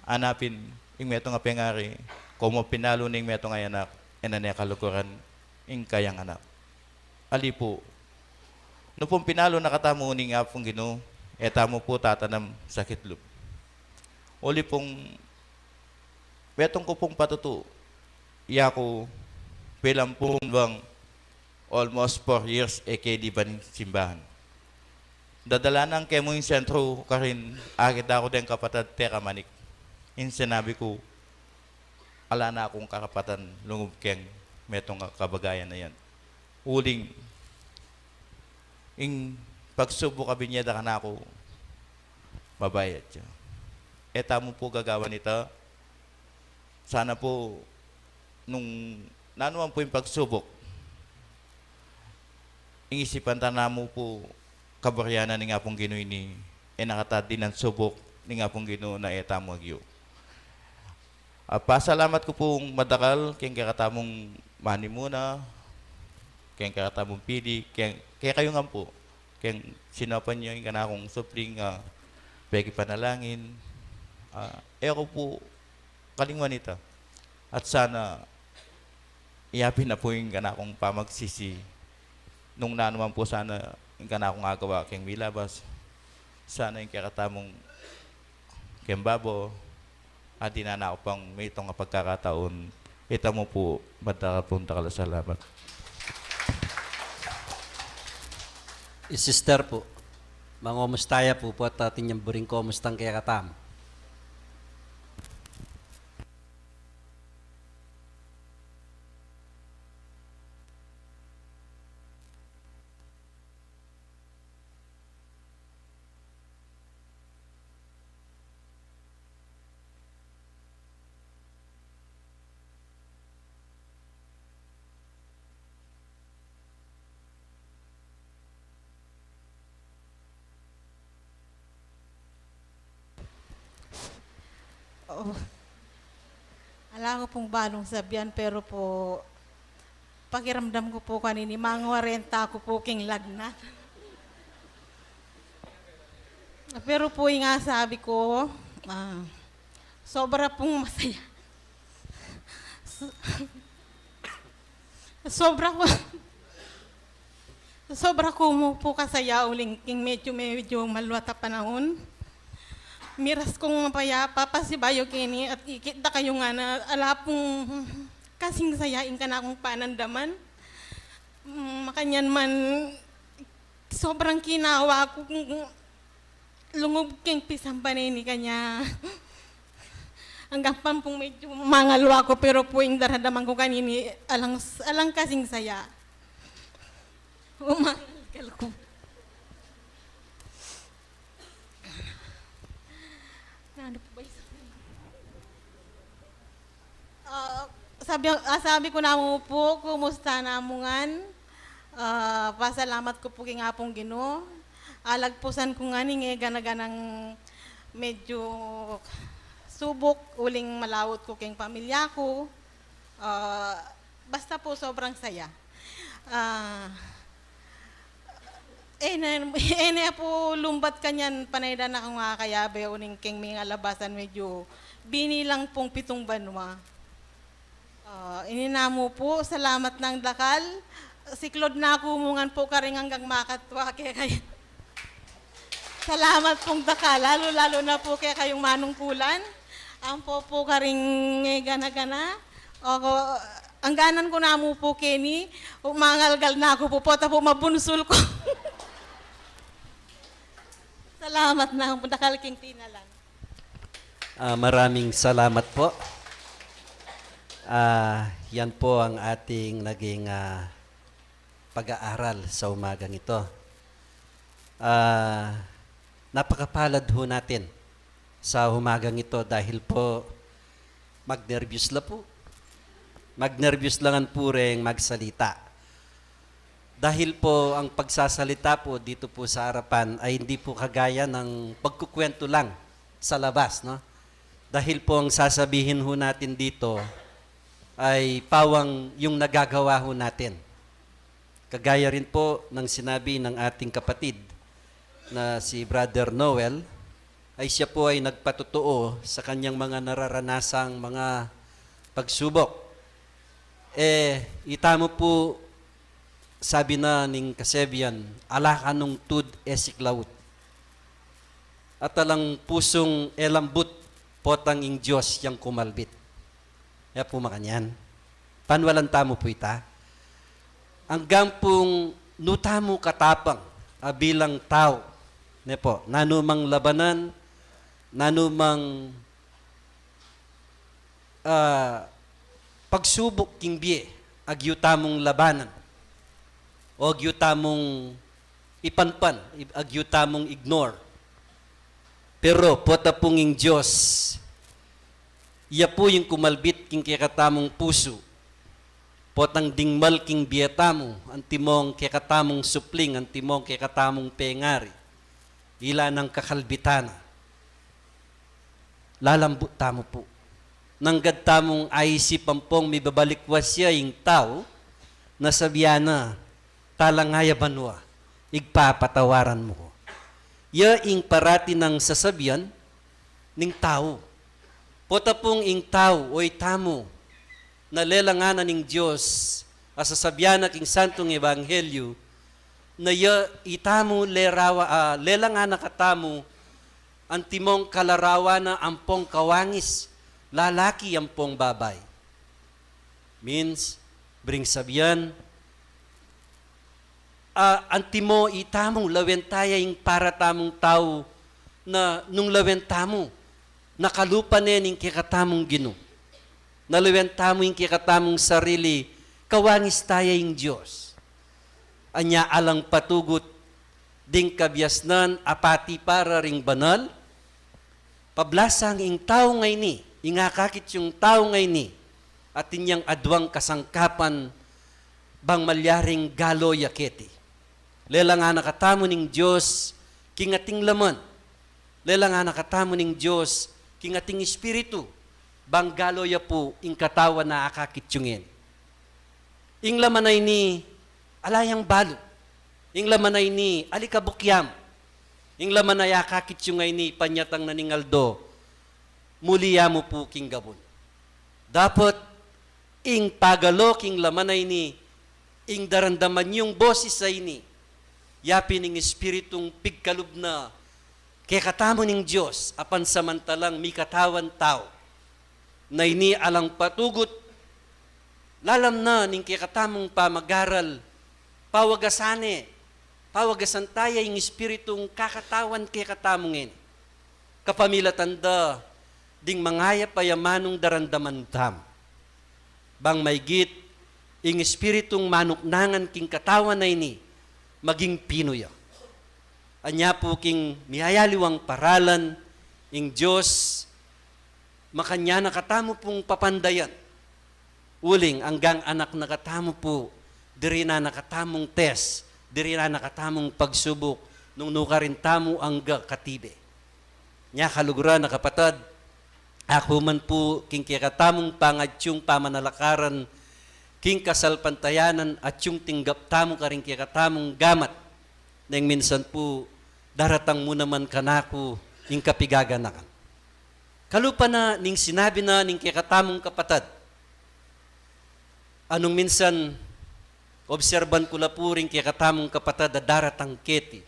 anapin ing metung a pengari, komu pinalu ne ing metung a anak, e na ne kaluguran ing kayang anak. Ali pu, nu pung pinalu na katamu ning Apung Ginu, e tamu pu tatanam sakit lub. Uli pung metung ku pung patutu, yaku bilang pumundwang almost four years e ke liban ing simbahan. Dadalanan ke mu ing sentru karin, akit da ku deng kapatad tekang manik. Ing sinabi ku, ala na kung karapatan lungub keng metung a kabagayan a yan. Uling ing pagsubuk a binye da kanaku, mabayad ya. E tamu pu gagawan ita. Sana pu nung nanu man pu ing pagsubuk, ing isipan ta na mu pu kaburian na ning Apung Ginu ini, e na kata dinan subuk ning Apung Ginu na e tamu agyu. A, pasalamat ku pung madakal keng kekatamung manimuna, keng kekatamung pili, keng, kekayu ngan pu, keng sinapan yu ing kanakung supling, a, pekipanalangin, a, e ku pu kalingwan ita. At sana, iyapin na pu ing kanakung pamagsisi. Nung nanu man pu sana ing kanakung agawa keng milabas, sana ing kekatamung keng babo, a dinan na ku pang metung a pagkakataun, ita mu pu, madakal pung dakal a salamat. I sister pu, mangomusta ya pu, pota atin yang buring komustang kekatamu. Oh. Ala ku pung balung sabian, pero pu, pakiramdam ku pu kanini, mangwarenta ku pu king lagnat. Pero pu, ing asabi ku, a, sobra pung masaya. So-, sobra ku, sobra ku mu pu kasaya uling king medyu, medyu maluat a panaun. Miras kung mapayapa, pasibayu keni at ikit da kayu ngana ala pung kasing saya ing kanakung panandaman. Mm, makanyan man, sobrang kinawa ku kung lungub keng pisamban ini kanya. Anggang pampung medyo mangalwa ku, pero pu ing daramdaman ku kanini, alang, alang kasing saya. Umangalgal ku. Nanu pu ba isa? Ah, sabi, ah, sabi ku namu pu, kumusta namu ngan? Ah, pasalamat ku pu king Apung Ginu. Alagpusan ku ngan ing e gana-ganang medyo subuk, uling malaut ku king pamilya ku. Ah, basta pu sobrang saya. Ah, e ne, e ne pu lumbat kanyan, panay da na kung akayabe uling keng mingalabasan medyo bini lang pung pitung banua. Ah, ini namu pu, salamat nang dakal. Siklaud na ku mu ngan pu karing anggang makatua kekayu. Salamat pung dakal, lalu-lalu na pu kekayung manungkulan. Ampo pu karing e gana-gana. O, angganan ku namu pu keni, umangalgal na ku pu, pota pu mabunsul ku. Salamat nang dakal king tinalan. Ah, maraming salamat po. Ah, yan po ang ating naging, ah, pag-aaral sa umagang ito. Ah, napakapalad ho natin sa umagang ito dahil po magnerbiyos la po. Magnerbiyos la ngan po reng magsalita. Dahil po ang pagsasalita po dito po sa harapan ay hindi po kagaya ng pagkukwento lang sa labas, no? Dahil po ang sasabihin ho natin dito ay pawang yung nagagawa ho natin. Kagaya rin po ng sinabi ng ating kapatid na si Brother Noel, ay siya po ay nagpatotoo sa kanyang mga nararanasang mga pagsubok. E, itamu pu, sabi na ning kasebian, ala kanung tud e siklaut. At alang pusung e lambut, potang ing Dios yang kumalbit. Ya pu makanyan. Panwalan tamu pu ita. Anggang pung nu tamu katapang a bilang tau, ne po, nanu mang labanan, nanu mang, ah, pagsubuk king bie, agyu tamung labanan, o agyu tamung ipanpan, ag-, agyu tamung ignore. Pero pota pung ing Dios, iya pu ing kumalbit king kekatamung pusu. Potang dingmal king bie tamu, antimong kekatamung supling, antimong kekatamung pengari, ila nang kakalbitan na. Lalambut tamu pu. Nanggad tamung aisip ampong mibabalikwas ya ing tau, na sabian na, "Talang aya banua, igpapatawaran mu ku." Ya ing parati nang sasabian ning tau. Pota pung ing tau o itamu, na lelangan na ning Dios, a sasabian na king Santung Ebanghelyo, na ya itamu lerawa, ah, lelangan na katamu, antimong kalarawan na ampong kawangis, lalaki ampong babai. Means, bring sabian, ah, antimo itamu, lawen taya ing para tamung tau, na nung lawen tamu, nakalupa ne ning kekatamung Ginu. Na lawen tamu ing kekatamung sarili, kawangis taya ing Dios. Anya alang patugut, ding kabiasnan a pati para ring banal, pablasang ing tau ngeni, ing akakit yung tau ngeni, atin yang aduang kasangkapan bang malyaring galo ya keti. Lelangan na katamu ning Dios king ating laman. Lelangan na katamu ning Dios king ating espiritu, bang galo ya pu ing katawan a akakit yung ngeni. Ing laman a ini, ala yang balu. Ing laman a ini, alikabuk ya mu. Ing laman a akakit yung ngeni, panyatang na ning aldo, muli ya mu pu king gabun. Dapot, ing pagalo king laman a ini, ing daramdaman yung boses a ini, ya pin ing Espiritung pigkalub na kekatamu ning Dios, a pansamantalang mikatawan tau. Na ini alang patugut, lalam na ning kekatamung pamagaral, Pawagasan ne, pawagasan taya ing Espiritung kakatawan kekatamu ngeni. Kapamilatan da ding mangayap a amanung daramdaman tamu. Bang maygit, ing Espiritung manuknangan king katawan a ini, maging pinu ya. Anya pu king miyayaliwang paralan, ing Dios, makanyan na katamu pung papandayan. Uling, anggang anak na katamu pu, dirinan na katamung test, dirinan na katamung pagsubuk, nung nukarin tamu angga katibe. Nya kaluguran a kapatad, aku man pu king kekatamung pangatyung pamanalakaran, king kasalpantayanan atyung tinggap tamu karing kekatamung gamat, neng minsan pu daratang mu naman kanaku ing kapigaganakan. Kalupa na ning sinabi na ning kekatamung kapatad, anung minsan, obserban ku la pu ring kekatamung kapatad a daratang keti.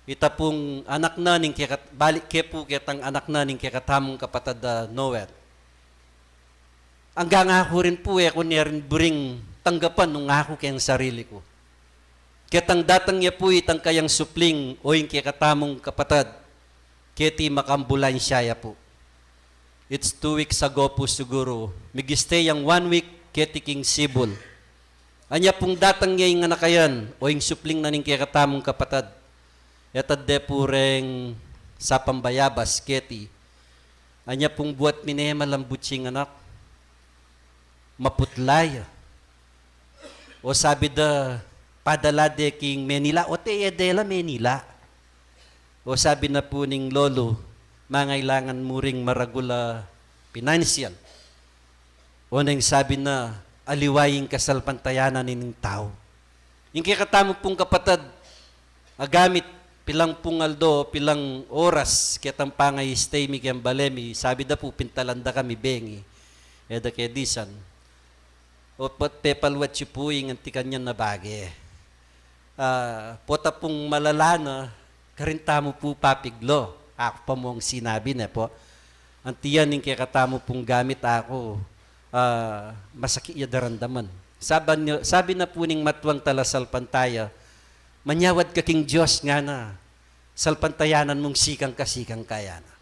Ita pung anak na ning kekat-, balik ke pu ketang anak na ning kekatamung kapatad a Noel. Anggang aku rin pu, e ku ne rin buring tanggapan nung aku keng sarili ku. Ketang datang ya pu itang kayang supling, o ing kekatamung kapatad, keti makambulansya ya pu. It's two weeks ago pu siguru. Migstay yang one week keti king Cebu. Anya pung datang ya ing anak a yan, o ing supling na ning kekatamung kapatad. Yatad de pu reng sapang bayabas keti. Anya pung buat mi ne, malambut ya ing anak. Maputla ya. O sabi da, padala de king Manila, o te e de la Manila. O sabi na pu ning lolo, mangailangan mu ring maragul a pinansyal. O neng sabi na, aliwa ing kasalpantayanan ning tau. Ing kekatamu pung kapatad, agamit pilang pung aldo, pilang oras, ketang pangai-stay mi keng bale mi, sabi da pu pintalan da kami bengi, e da kedisan. O pat pepalwat yu pu ing anti kanyan a bage. Ah, pota pung malala na, karin tamu pu papiglo. Aku pa mung sinabi ne pu. Anti yan ing kekatamu pung gamit aku, ah, masakit ya daramdaman. Sabi na, sabi na pu ning matuang talasalpantaya, manyawad ka king Dios ngana, salpantayanan mung sikang ka, sikang ka ya na.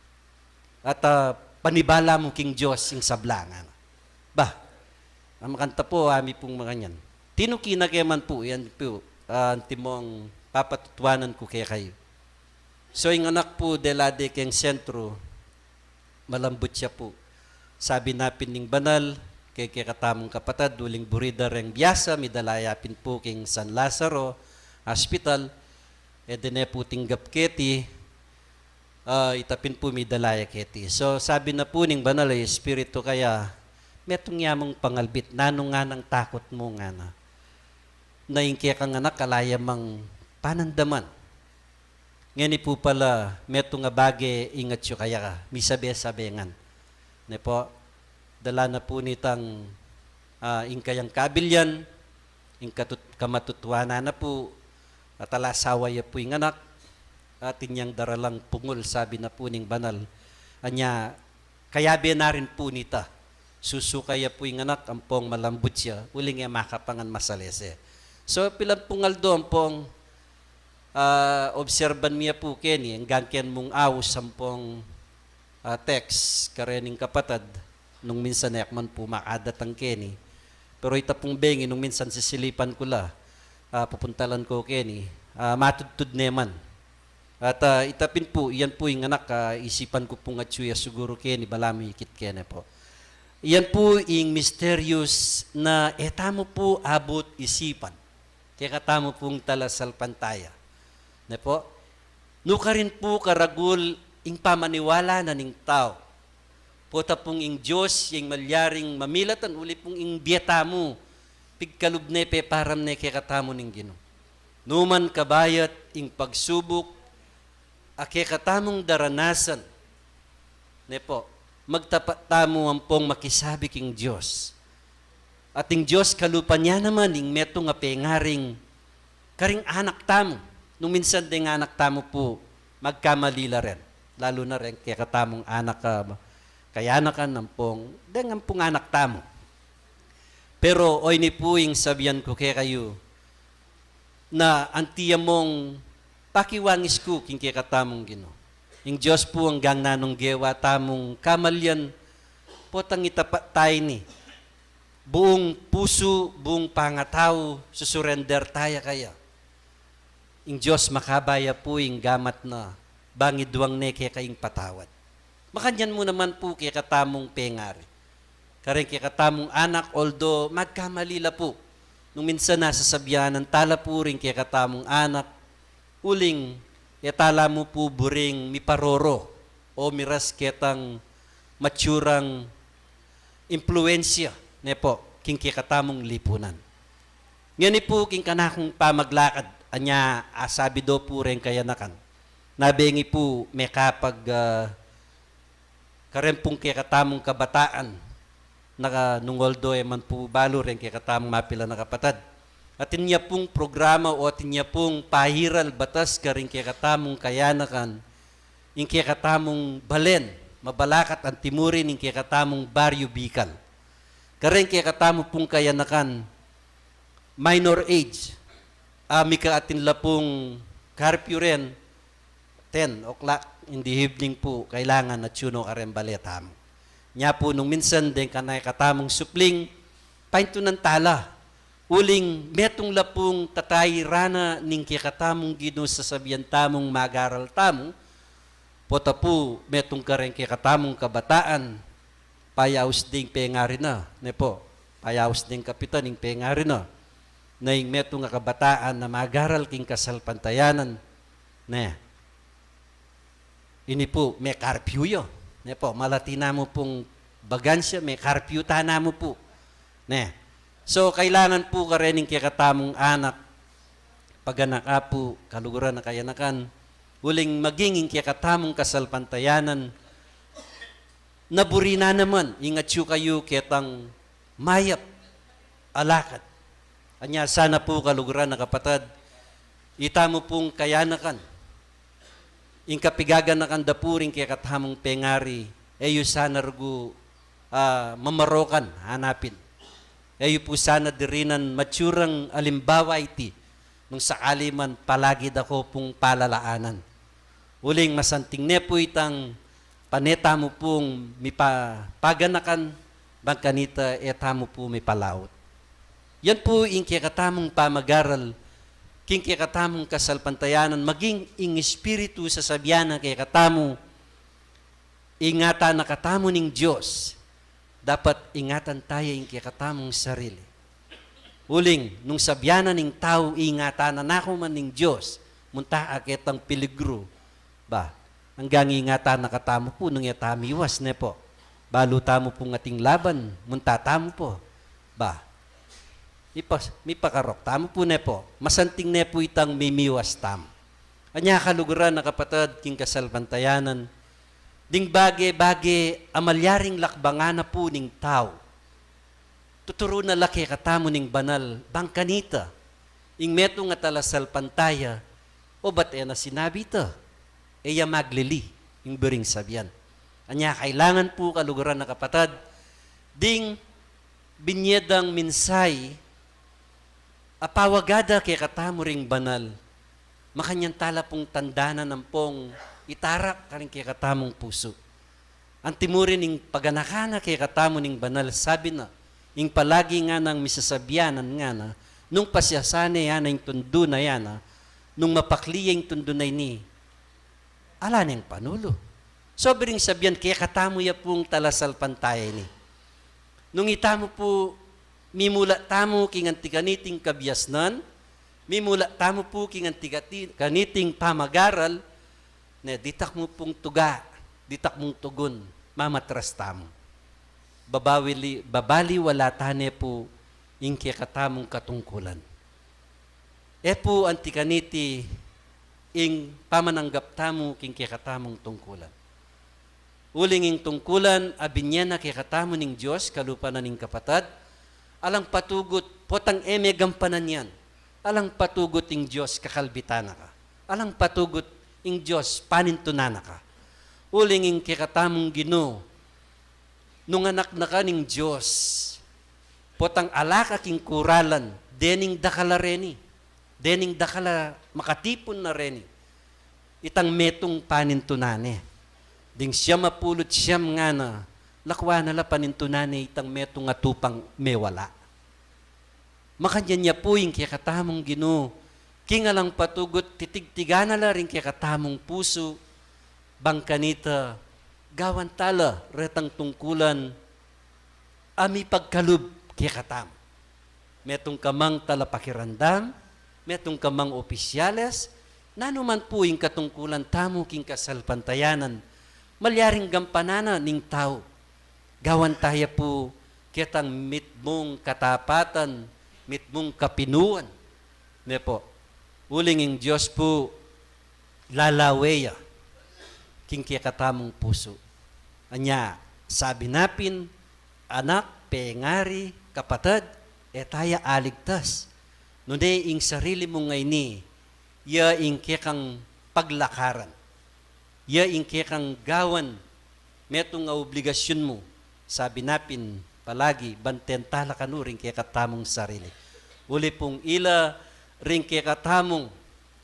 At, ah, panibala mu king Dios ing sabla ngana. Bah, ang makanta pu, ami pung makanyan. Tinuki na ke man pu, yan pu, ah, antimong papatutuanan ku kekayu. So, ing anak pu, dela de keng sentru, malambut ya pu. Sabi na pin ning banal, ke, kekatamung kapatad, uling buri da reng biasa, midala ya pin pu king San Lazaro Hospital, e de ne pu tinggap keti, ah, ita pin pu midala ya keti. So, sabi na pu ning banal a espiritu kaya, metung ya mung pangalbit, nanu nganang takut mu ngana. Na ing kekang anak ala ya mang panandaman. Ngeni pu pala metung a bage ing atyu kaya, misabe-sabe ngan. Ne pu, dala na pu nitang, ah, ing kayang kabilyan, ing katut-, kamatutuanan na pu, at ala sawa ya pu ing anak, atin yang daralang pungul, sabi na pu ning banal. Anya, kayabe na rin pu nita. Susuka ya pu ing anak, ampong malambut ya, uling e makapangan masalese. So, pilan pung aldo, ampong, ah, obserban mi ya pu keni, anggang ken mung aus, ampong, ah, text, karening kapatad, nung minsan e ku man pu makadatang keni. Pero ita pung bengi, nung minsan sisilipan ku la, ah, pupuntalan ku keni, ah, matudtud ne man. At, ah, ita pin pu, iyan pu ing anak, ah, isipan ku pung atyu ya siguru keni, balamu ikit ke ne pu. Iyan pu ing misterius na e tamu pu abut isipan. Kekatamu pung talasalpantaya. Ne pu? Nukarin pu karagul ing pamaniwala na ning tau. Pota pung ing Dios, ing malyaring mamilatan, uli pung ing bie tamu, pigkalub ne, peparam ne kekatamu ning Ginu. Numan kabayat ing pagsubuk a kekatamung daranasan, ne pu, magtapat tamu ampong makisabi king Dios. At ing Dios kalupa na naman ing metung a pengaring karing anak tamu. Nung minsan deng anak tamu pu, magkamali la ren. Lalu na reng kekatamung anak a kayanakan ampong, deng ampong anak tamu. Pero oyni pu ing sabian ku kekayu, na anti ya mung pakiwangis ku king kekatamung Ginu. Ing Dios pu anggang nanung gewa tamung kamalian, potang itapat tayu ini. Buung pusu, buung pangatau, susurender taya kaya. Ing Dios makabaya pu ing gamat na, bang iduang ne keka ing patawad. Makanyan mu naman pu kekatamung pengari. Kareng kekatamung anak, although magkamali la pu. Nung minsan nasasabianan tala pu ring kekatamung anak, uling e tala mu pu buring miparoro o miras ketang matsurang impluensya, ne pu, king kekatamung lipunan. Ngeni pu king kanakung pamaglakad, anya asabi do pu reng kayanakan, nabengi pu mekapag, ah, kareng pung kekatamung kabataan, naka nung although e man pu balu reng kekatamung mapilan a kapatad. Atin ya pung programa o atin ya pung pairal batas kareng kekatamung kayanakan, ing kekatamung balen, mabalakat antimurin ing kekatamung Baryo Bikal. Kareng kekatamu pung kayanakan, minor age, a, mika atin la pung curfew ren, ten o'clock in the evening pu, kailangan atyu no kareng bale tamu. Nya pu nung minsan deng kanekatamung supling, paintunan tala. Uling metung la pung tatayran na ning kekatamung Ginu sasabian tamung magaral tamu, pota pu metung kareng kekatamung kabataan, payaus ding pengari na, ne pu, payaus ding kapitan ing pengari na, na ing metung a kabataan na magaral king kasalpantayanan, ne. Ini pu, me-curfew ya. Ne pu, malati namu pung bagansya, me-curfew ta namu pu. Ne. So, kailangan pu karening kekatamung anak, paganaka pu, kaluguran a kayanakan, uling maging ing kekatamung kasalpantayanan, na buri na naman, ing atyu kayu ketang mayap a lakad. Anya sana pu kaluguran a kapatad, itamu pung kayanakan, ing kapigaganakan da pu ring kekatamung pengari, e yu sana rugu, ah, mamarokan, hanapin. E yu pu sana dirinan matsurang alimbawa iti, nung sakali man palagi da ko pung palalaanan. Uling masanting ne pu itang pane tamu pung mipa-, paganakan, bang kanita e tamu pu mipalaut. Yan pu ing kekatamung pamagaral, king kekatamung kasalpantayanan, maging ing Espiritu sasabian na kekatamu, ingatan na katamu ning Dios, dapat ingatan taya ing kekatamung sarili. Uling, nung sabian na ning tau, ingatan na naku man ning Dios, munta a ketang peligru. Ba, anggang ingatan na katamu pu, nung e tamu miwas, ne pu. Balu tamu pung ating laban, munta tamu pu. Ba, mipa-, mipakarok tamu pu, ne pu. Masanting ne pu itang mimiwas tamu. Anya kaluguran a kapatad, king kasalpantayanan, ding bage-bage a malyaring lakbangan na pu ning tau. Tuturu na la kekatamu ning banal, bang kanita, ing metung a talasalpantaya, o ba't e na sinabi ita? E ya maglili, ing buring sabian. Anya kailangan pu kaluguran a kapatad, ding binye dang mensahe, a pawaga da kekatamu ring banal, makanyan tala pung tandanan ampong itarak karing kekatamung pusu. Antimurin ing paganaka na kekatamu ning banal, sabi na, ing palagi nganang misasabianan ngana, nung pasiasane ya na ing tundu na ya na, nung mapakli ya ing tundu na ini, ala neng panulu. So, buring sabian, kekatamu ya pung talasalpantaya ini. Nung itamu pu, mimula tamu king anti kaniting kabiasnan, mimula tamu pu king anti kati-, kaniting pamagaral, ne, ditak mu pung tuga, ditak mung tugun, mamatras tamu. Babawili-, babaliwala ta ne pu ing kekatamung katungkulan. E pu anti kaniti ing pamananggap tamu king kekatamung tungkulan. Uling ing tungkulan a binye na kekatamu ning Dios, kalupa na ning kapatad, alang patugut, potang e me gampanan yan, alang patugut ing Dios kakalbitan na ka. Alang patugut ing Dios panintunan na ka. Uling ing kekatamung Ginu, nung anak na ka ning Dios, potang ala ka king kuralan, dening dakal a reni. Dening dakal a makatipun na reni itang metung panintunan ne. Ding siyam a pulu't siyam ngana, lakwan na la panintunan ne itang metung a tupang mewala. Makanyan ya pu ing kekatamung Ginu, king alang patugut titigtigan na la ring kekatamung pusu, bang kanita gawan ta la retang tungkulan a mipagkalub kekatamu. Metung ka mang talapakiramdam, metung ka mang opisyales, nanu man pu ing katungkulan tamu king kasalpantayanan, malyaring gampanan na ning tau. Gawan ta ya pu ketang mitmung katapatan, mitmung kapinuan. Ne pu, uling ing Dios pu lalawe ya king kekatamung pusu. Anya, sabi na pin, anak, pengari, kapatad, e ta ya aligtas. Nune ing sarili mu ngeni, ya ing kekang paglakaran. Ya ing kekang gawan, metung a obligasyun mu. Sabi na pin palagi, banten ta la kanu ring kekatamung sarili. Uli pung ila ring kekatamung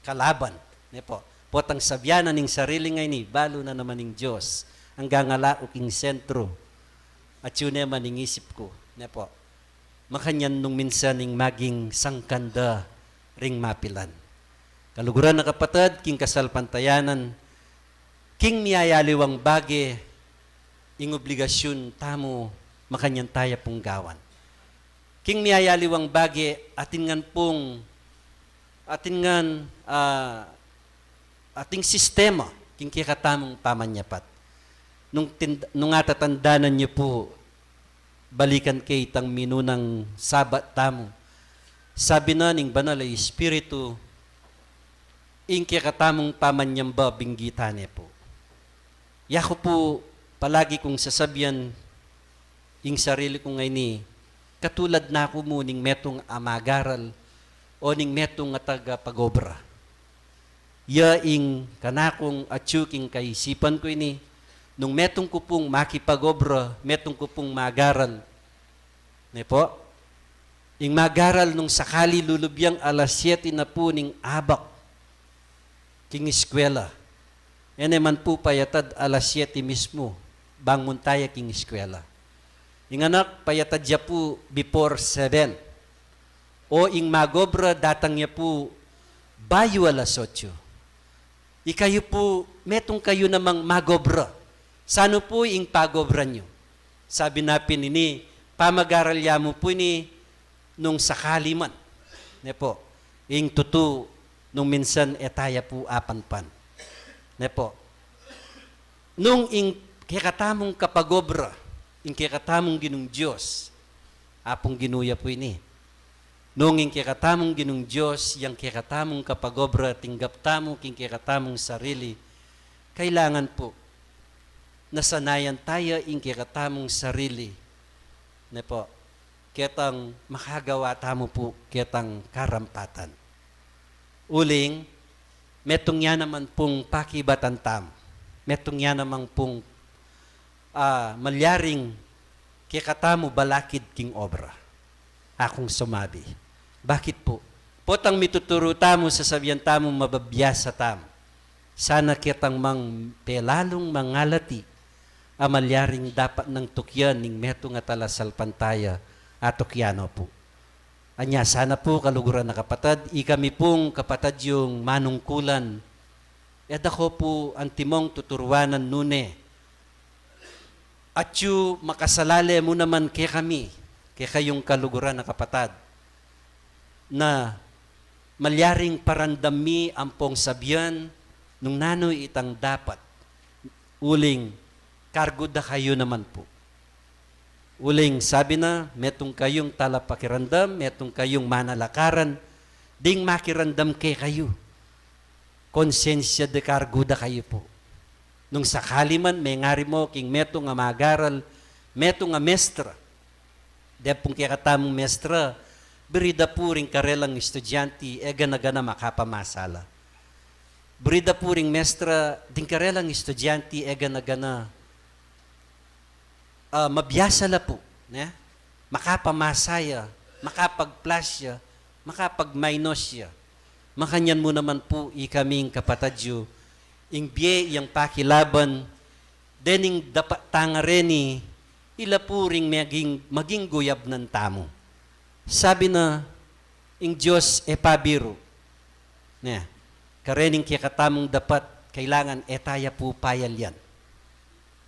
kalaban. Ne pu, potang sabian na ning sarili ngeni, balu na naman ning Dios. Anggang ala ku king sentru, atyu ne man ing isip ku. Ne pu, makanyan nung minsan ing maging sangkan da ring mapilan. Kaluguran a kapatad, king kasalpantayanan, king miyayaliwang bage, ing obligasyun tamu, makanyan ta ya pung gawan. King miyayaliwang bage, atin ngan pung, atin ngan, ah, ating sistema, king kekatamung pamanyapat. Nung tin-, nung atatandanan yu pu, balikan ke itang minunang Sabat tamu. Sabi na ning Banal a Espiritu, ing kekatamung pamanyamba binggitan ne pu. Yaku pu palagi kung sasabian ing sarili ku ngeni, katulad na ku mu ning metung a magaral o ning metung a tagapagobra. Ya ing kanakung atyu king kaisipan ku ini, nung metung ku pung makipagobra, metung ku pung magaral. Ne pu? Ing magaral nung sakali lulubyang alas siyete na pu ning abak king eskwela. E ne man pu payatad alas siyete mismu, bang munta ya king eskwela. Ing anak, payatad ya pu before seven. O ing magobra, datang ya pu bayu alas otso. Ikayu pu, metung kayu namang magobra. Sanu pu ing pagobra yu? Sabi na pin ini, pamagaral ya mu pu ini nung sakali man. Ne pu, ing tutu nung minsan e ta ya pu apanpan. Ne pu, nung ing kekatamung kapagobra, ing kekatamung Ginung Dios, Apung Ginu ya pu ini. Nung ing kekatamung Ginung Dios, yang kekatamung kapagobra, tinggap tamu king kekatamung sarili, kailangan pu nasanayan ta ya ing kekatamung sarili, ne pu, ketang makagawa tamu pu ketang karampatan. Uling, metung ya naman pung pakibatan tamu, metung ya naman pung, ah, malyaring kekatamu balakid king obra. Akung sumabi. Bakit pu? Potang mituturu tamu, sasabian tamu, mabibiasa tamu. Sana ketang mang pelalung mangalati a malyaring dapat nang tukyan ning metung a talasalpantaya a tukyan no pu. Anya sana pu, kaluguran a kapatad, ikami pung kapatad yung manungkulan, e da ko pu antimong tuturuanan nune. Atyu makasalale mu naman kekami, kekayung kaluguran a kapatad, na malyaring paramdam mi ampong sabian nung nanu itang dapat. Uling kargu da kayu naman pu. Uling sabi na, metung kayung talapakiramdam, metung kayung manalakaran, ding makiramdam kekayu. Konsensya de kargu da kayu pu. Nung sakali man mengari mo king metung a magaral, metung a mestra, deng pung kekatamung mestra, buri da pu ring karelang estudyante, e gana-gana makapamasa la. Buri da pu ring mestra, ding karelang estudyante, e gana-gana, ah, mabiasa la pu, ne? Makapamasa ya, makapag-plus ya, makapag-minus ya. Makanyan mu naman pu ikaming kapatad yu, ing bie yang pakilaban, dening dapat tang reni, ila pu ring maging, maging guyabnan tamu. Sabi na, ing Dios e pabiru. Ne, karening kekatamung dapat, kailangan e taya pu payalian.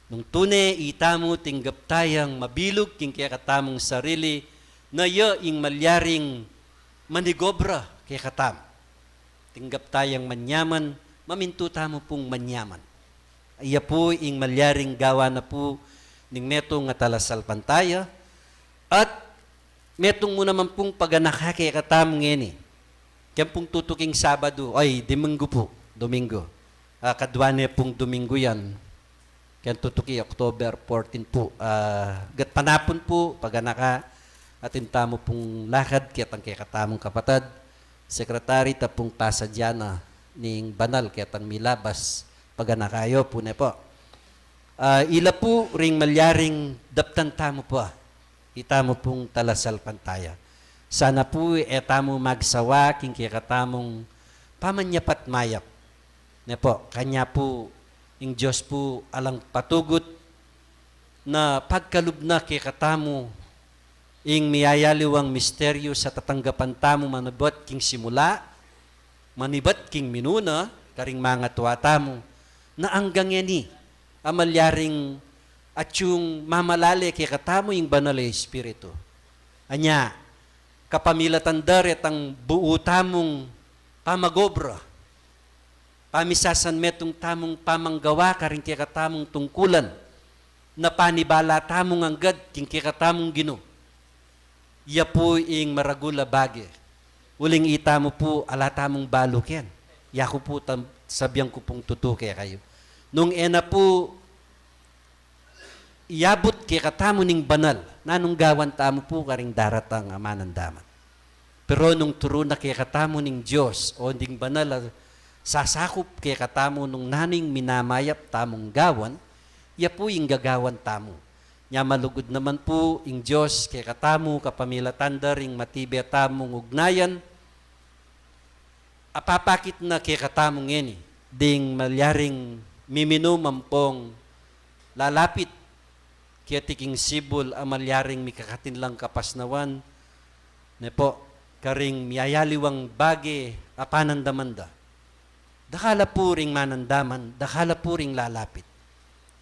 Nung tune itamu tinggap tayang mabilug king kekatamung sarili, na ya ing malyaring manigobra kekatamu. Tinggap tayang manyaman, mamintu tamu pung manyaman. Iya pu ing malyaring gawa na pu ning metung a talasalpantaya, at metung mu naman pung paganaka kekatamu ngeni. Keng pung tutuking Sabadu, ay, Domingo pu, Domingo. Ah, kadua ne pung Domingo yan. Keng tutuki October fourteen pu. Ah, gatpanapun pu, paganaka, atin tamu pung lakad, ketang kekatamung kapatad, sekretari, ta pung pasadya na ning banal, ketang milabas, paganaka yu pu, ne pu. Ah, ila pu ring malyaring daptan tamu pu, ah, itamu pung talasalpantaya. Sana pu e tamu magsawa king kekatamung pamanyapat mayap. Ne pu, kanya pu, ing Dios pu alang patugut na pagkalub na kekatamu ing miyayaliwang misteryu sa tatanggapan tamu manibat king simula, manibat king minuna, karing mangatua tamu, na anggang ngeni a malyaring atyung mamalale kekatamu ing Banal a Espiritu. Anya, kapamilatan da retang buu tamung pamagobra, pamisasanmetung tamung pamanggawa karing kekatamung tungkulan, na panibala tamung anggad king kekatamung Ginu. Iya pu ing maragul a bage. Uling itamu pu, ala tamung balu ken. Yaku pu, tam-, sabian ku pung tutu kekayu. Nung e na pu iyabut kekatamu ning banal, nanung gawan tamu pu karing daratang a manandaman? Pero nung turu na kekatamu ning Dios, o ding banal a sasakup kekatamu nung nanu ing minamayap tamung gawan, iya pu ing gagawan tamu. Nya malugud naman pu ing Dios kekatamu kapamilatan da ring matibe tamung ugnayan, apapakit na kekatamu ngeni, ding malyaring miminum ampong lalapit keti king sibul a malyaring mikakatinlang kapasnawan, ne pu, karing miyayaliwang bage a panandaman da. Dakal la pu ring manandaman, dakal la pu ring lalapit.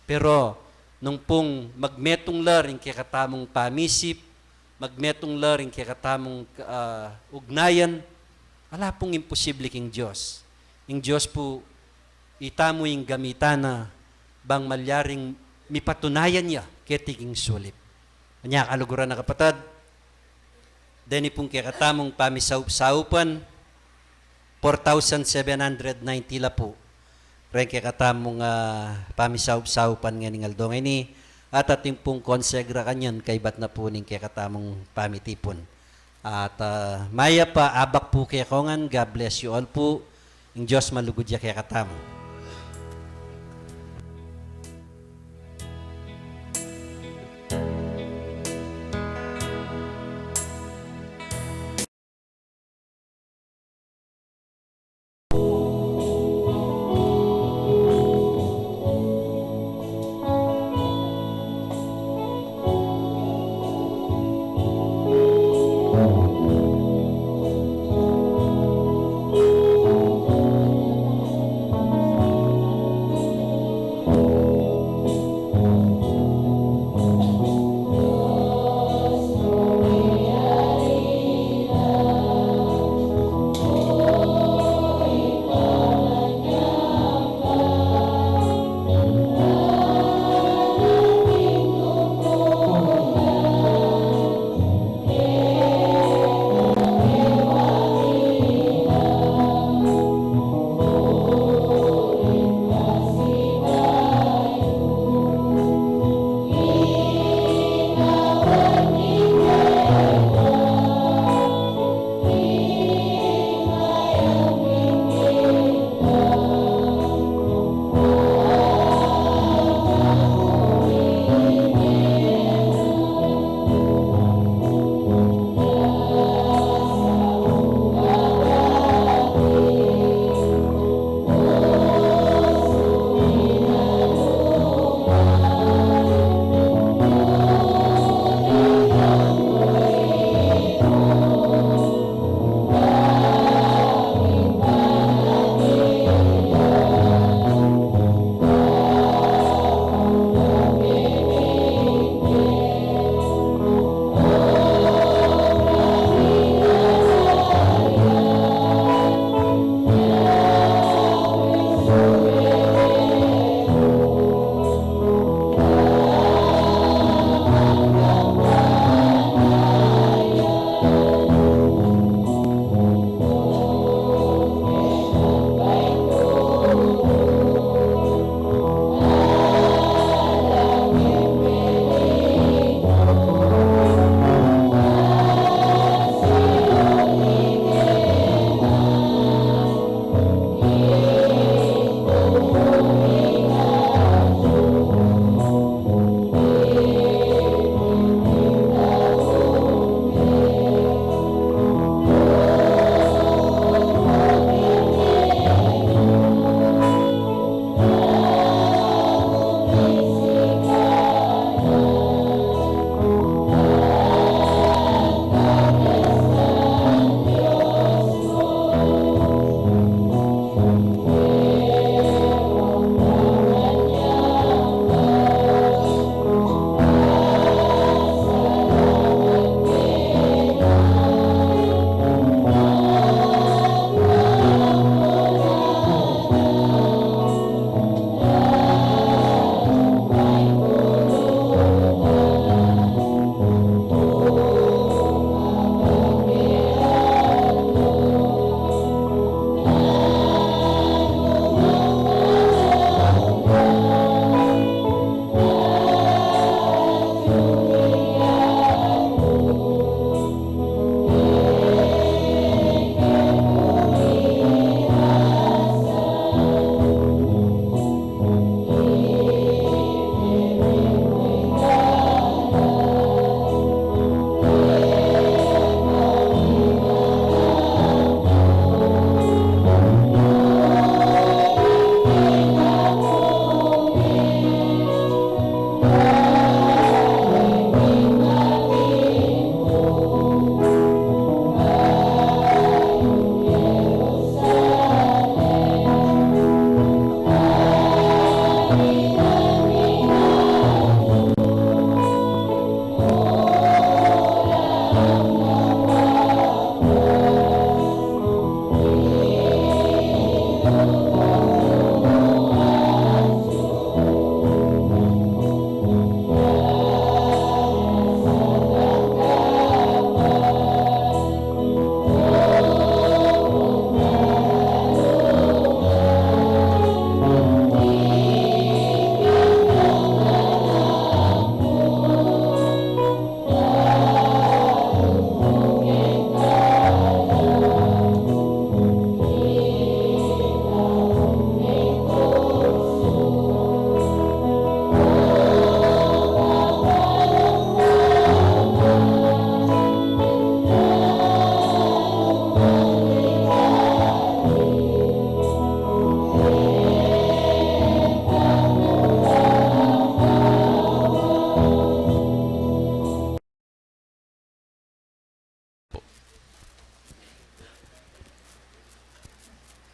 Pero nung pung magmetung la ring kekatamung pamisip, magmetung la ring kekatamung, ah, ugnayan, ala pung imposible king Dios. Ing Dios pu, itamu ing gamitan na bang malyaring mipatunayan ya keti king sulip. Anya, kaluguran a kapatad, deni pung kekatamung pamisaup-saupan, four thousand seven hundred ninety la pu reng kekatamung, ah, pamisaup-saupan ngening aldo ngeni, at atin pung konsegra kanyan kaibat na pu ning kekatamung pamitipun. At, ah, mayap a abak pu kekongan. God bless you all pu. Ing Dios malugud ya kekatamu.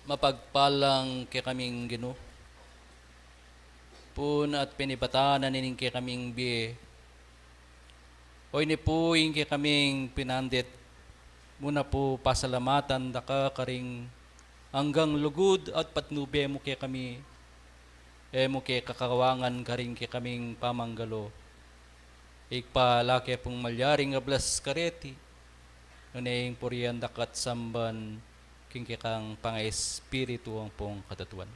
Mapagpalang kekaming Ginu, pun at penibatan na ning kekaming bie. Oyni pu ing kekaming pinandit, mu na pu pasalamatan da ka karing anggang lugud at patnube mu kekami, e mu ke kakawangan karing kekaming pamanggalo. Ibpa, ala ke pung malyaring ablas kareti, nune ing purian da ka at samban king kekang pangaespiritu ampong katatuan.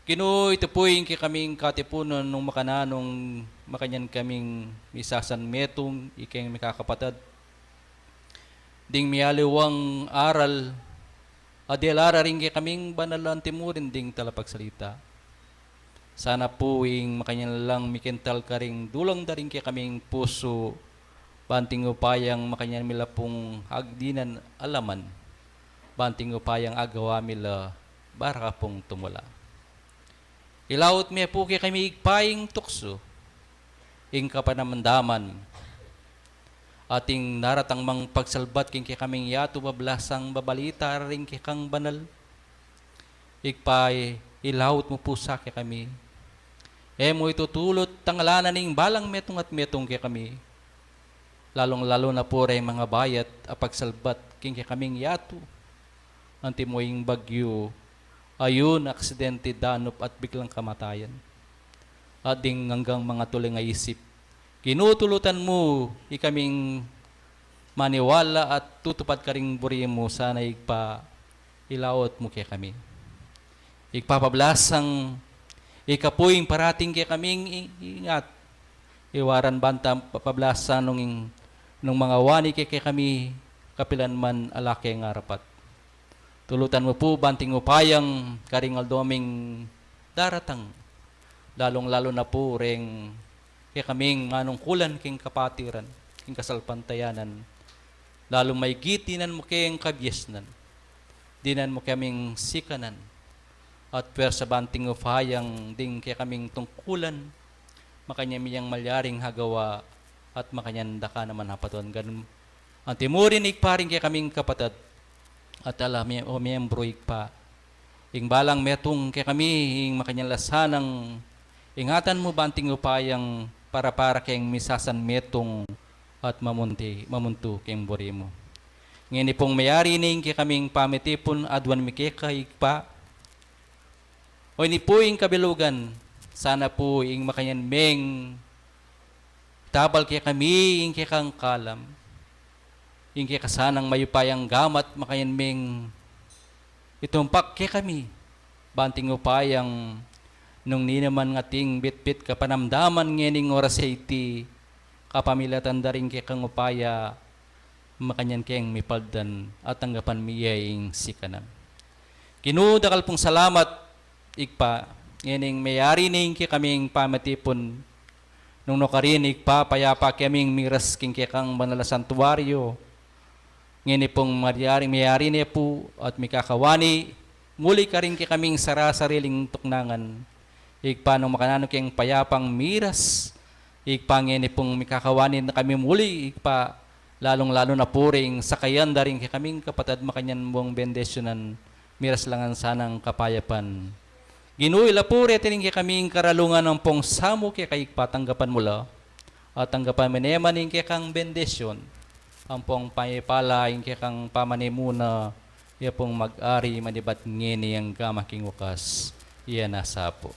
Ginu, ita pu ing kekaming katipunan nung makananu nung makanyan kaming misasanmetung, ikeng mikakapatad, ding mialiwang aral, a dela da ring kekaming banal antimurin ding talapagsalita. Sana pu ing makanyan lang mikental karing dulang da ring kekaming pusu, banting upayang makanyan mi la pung agdinan alaman, banting upayang agawa mi la bara ka pung tumula. Ilaut me pu kekami, Ibpa, ing tuksu, ing kapanamdaman, at ing daratang mang pagsalbat king kekaming yatu, bablasang babalita ring kekang banal. Ibpa, ilaut mu pu sa kekami. E mu itutulut tangalanan ing balang metung at metung kekami, lalung-lalu na pu reng mangabayat a pagsalbat king kekaming yatu. Antimo ing bagyu, ayun, aksidente, danup at biglang kamatayan, at ding anggang mangatuling a isip. Ginu, tulutan mu ikaming maniwala at tutupad karing buri mu. Sana, Ibpa, ilaut mu kekami. Ibpa, pablasang ika pu ing parating kekaming i-, ingat. Iwaran banta pa-, pablasang nung ing-, nung mangawani ke kekami kapilan man ala keng arapat. Tulutan mu pu banting upayang karing aldo ming daratang, lalung-lalu na pu reng kekaming manungkulan king kapatiran, king kasalpantayanan, lalu maigit dinan mu keng kabiasnan, dinan mu kaming sikanan, at pwersa banting upayang ding kekaming tungkulan, makanyan mi yang malyaring agawa, at makanyan da ka naman apatawad. Ganun antimurin, Ibpa, ring kekaming kapatad, at ala mi-, o miyembro, Ibpa, ing balang metung kekami, ing makanyan la sanang ingatan mu banting upayang para-para keng misasanmetung at mamunti, mamuntu keng buri mu. Ngeni pung meyari ne ing kekaming pamitipun, aduan mi keka, Ibpa. Oyni pu ing kabilugan, sana pu ing makanyan meng tabal kekami ing kekang kalam, ing keka sanang mayupayang gamat, makanyan meng itumpak kekami, banting upayang nung ninaman ating bitbit kapanamdaman ngening oras a iti, kapamilatan da ring kekang upaya, makanyan keng mipaldan at tanggapan mi ya ing sikanan. Ginu, dakal pung salamat, Ibpa, ngening meyari ne ing kekaming pamitipun, nung nukarin, Ibpa, payapa kaming miras king kekang banal a santuario. Ngeni pung meyari, meyari ne pu at mikakawani muli karing kekaming sara-sariling tuknangan. Ibpa, nung makananu keng payapang miras, Ibpa, ngeni pung mikakawani na kami muli, Ibpa, lalung-lalu na pu ring sakayan da ring kekaming kapatad, makanyan mung bendisyunan, miras la ngan sanang kapayapan. Ginu, ila pu reti ring kekaming karalungan ampong samu keka, Ibpa, tanggapan mu la. At tanggapan mi ne man ing kekang bendisyun, ampong pamipala ing kekang pamanimuna, ya pung mag-ari manibat ngeni angga making wakas, ya nasa pu.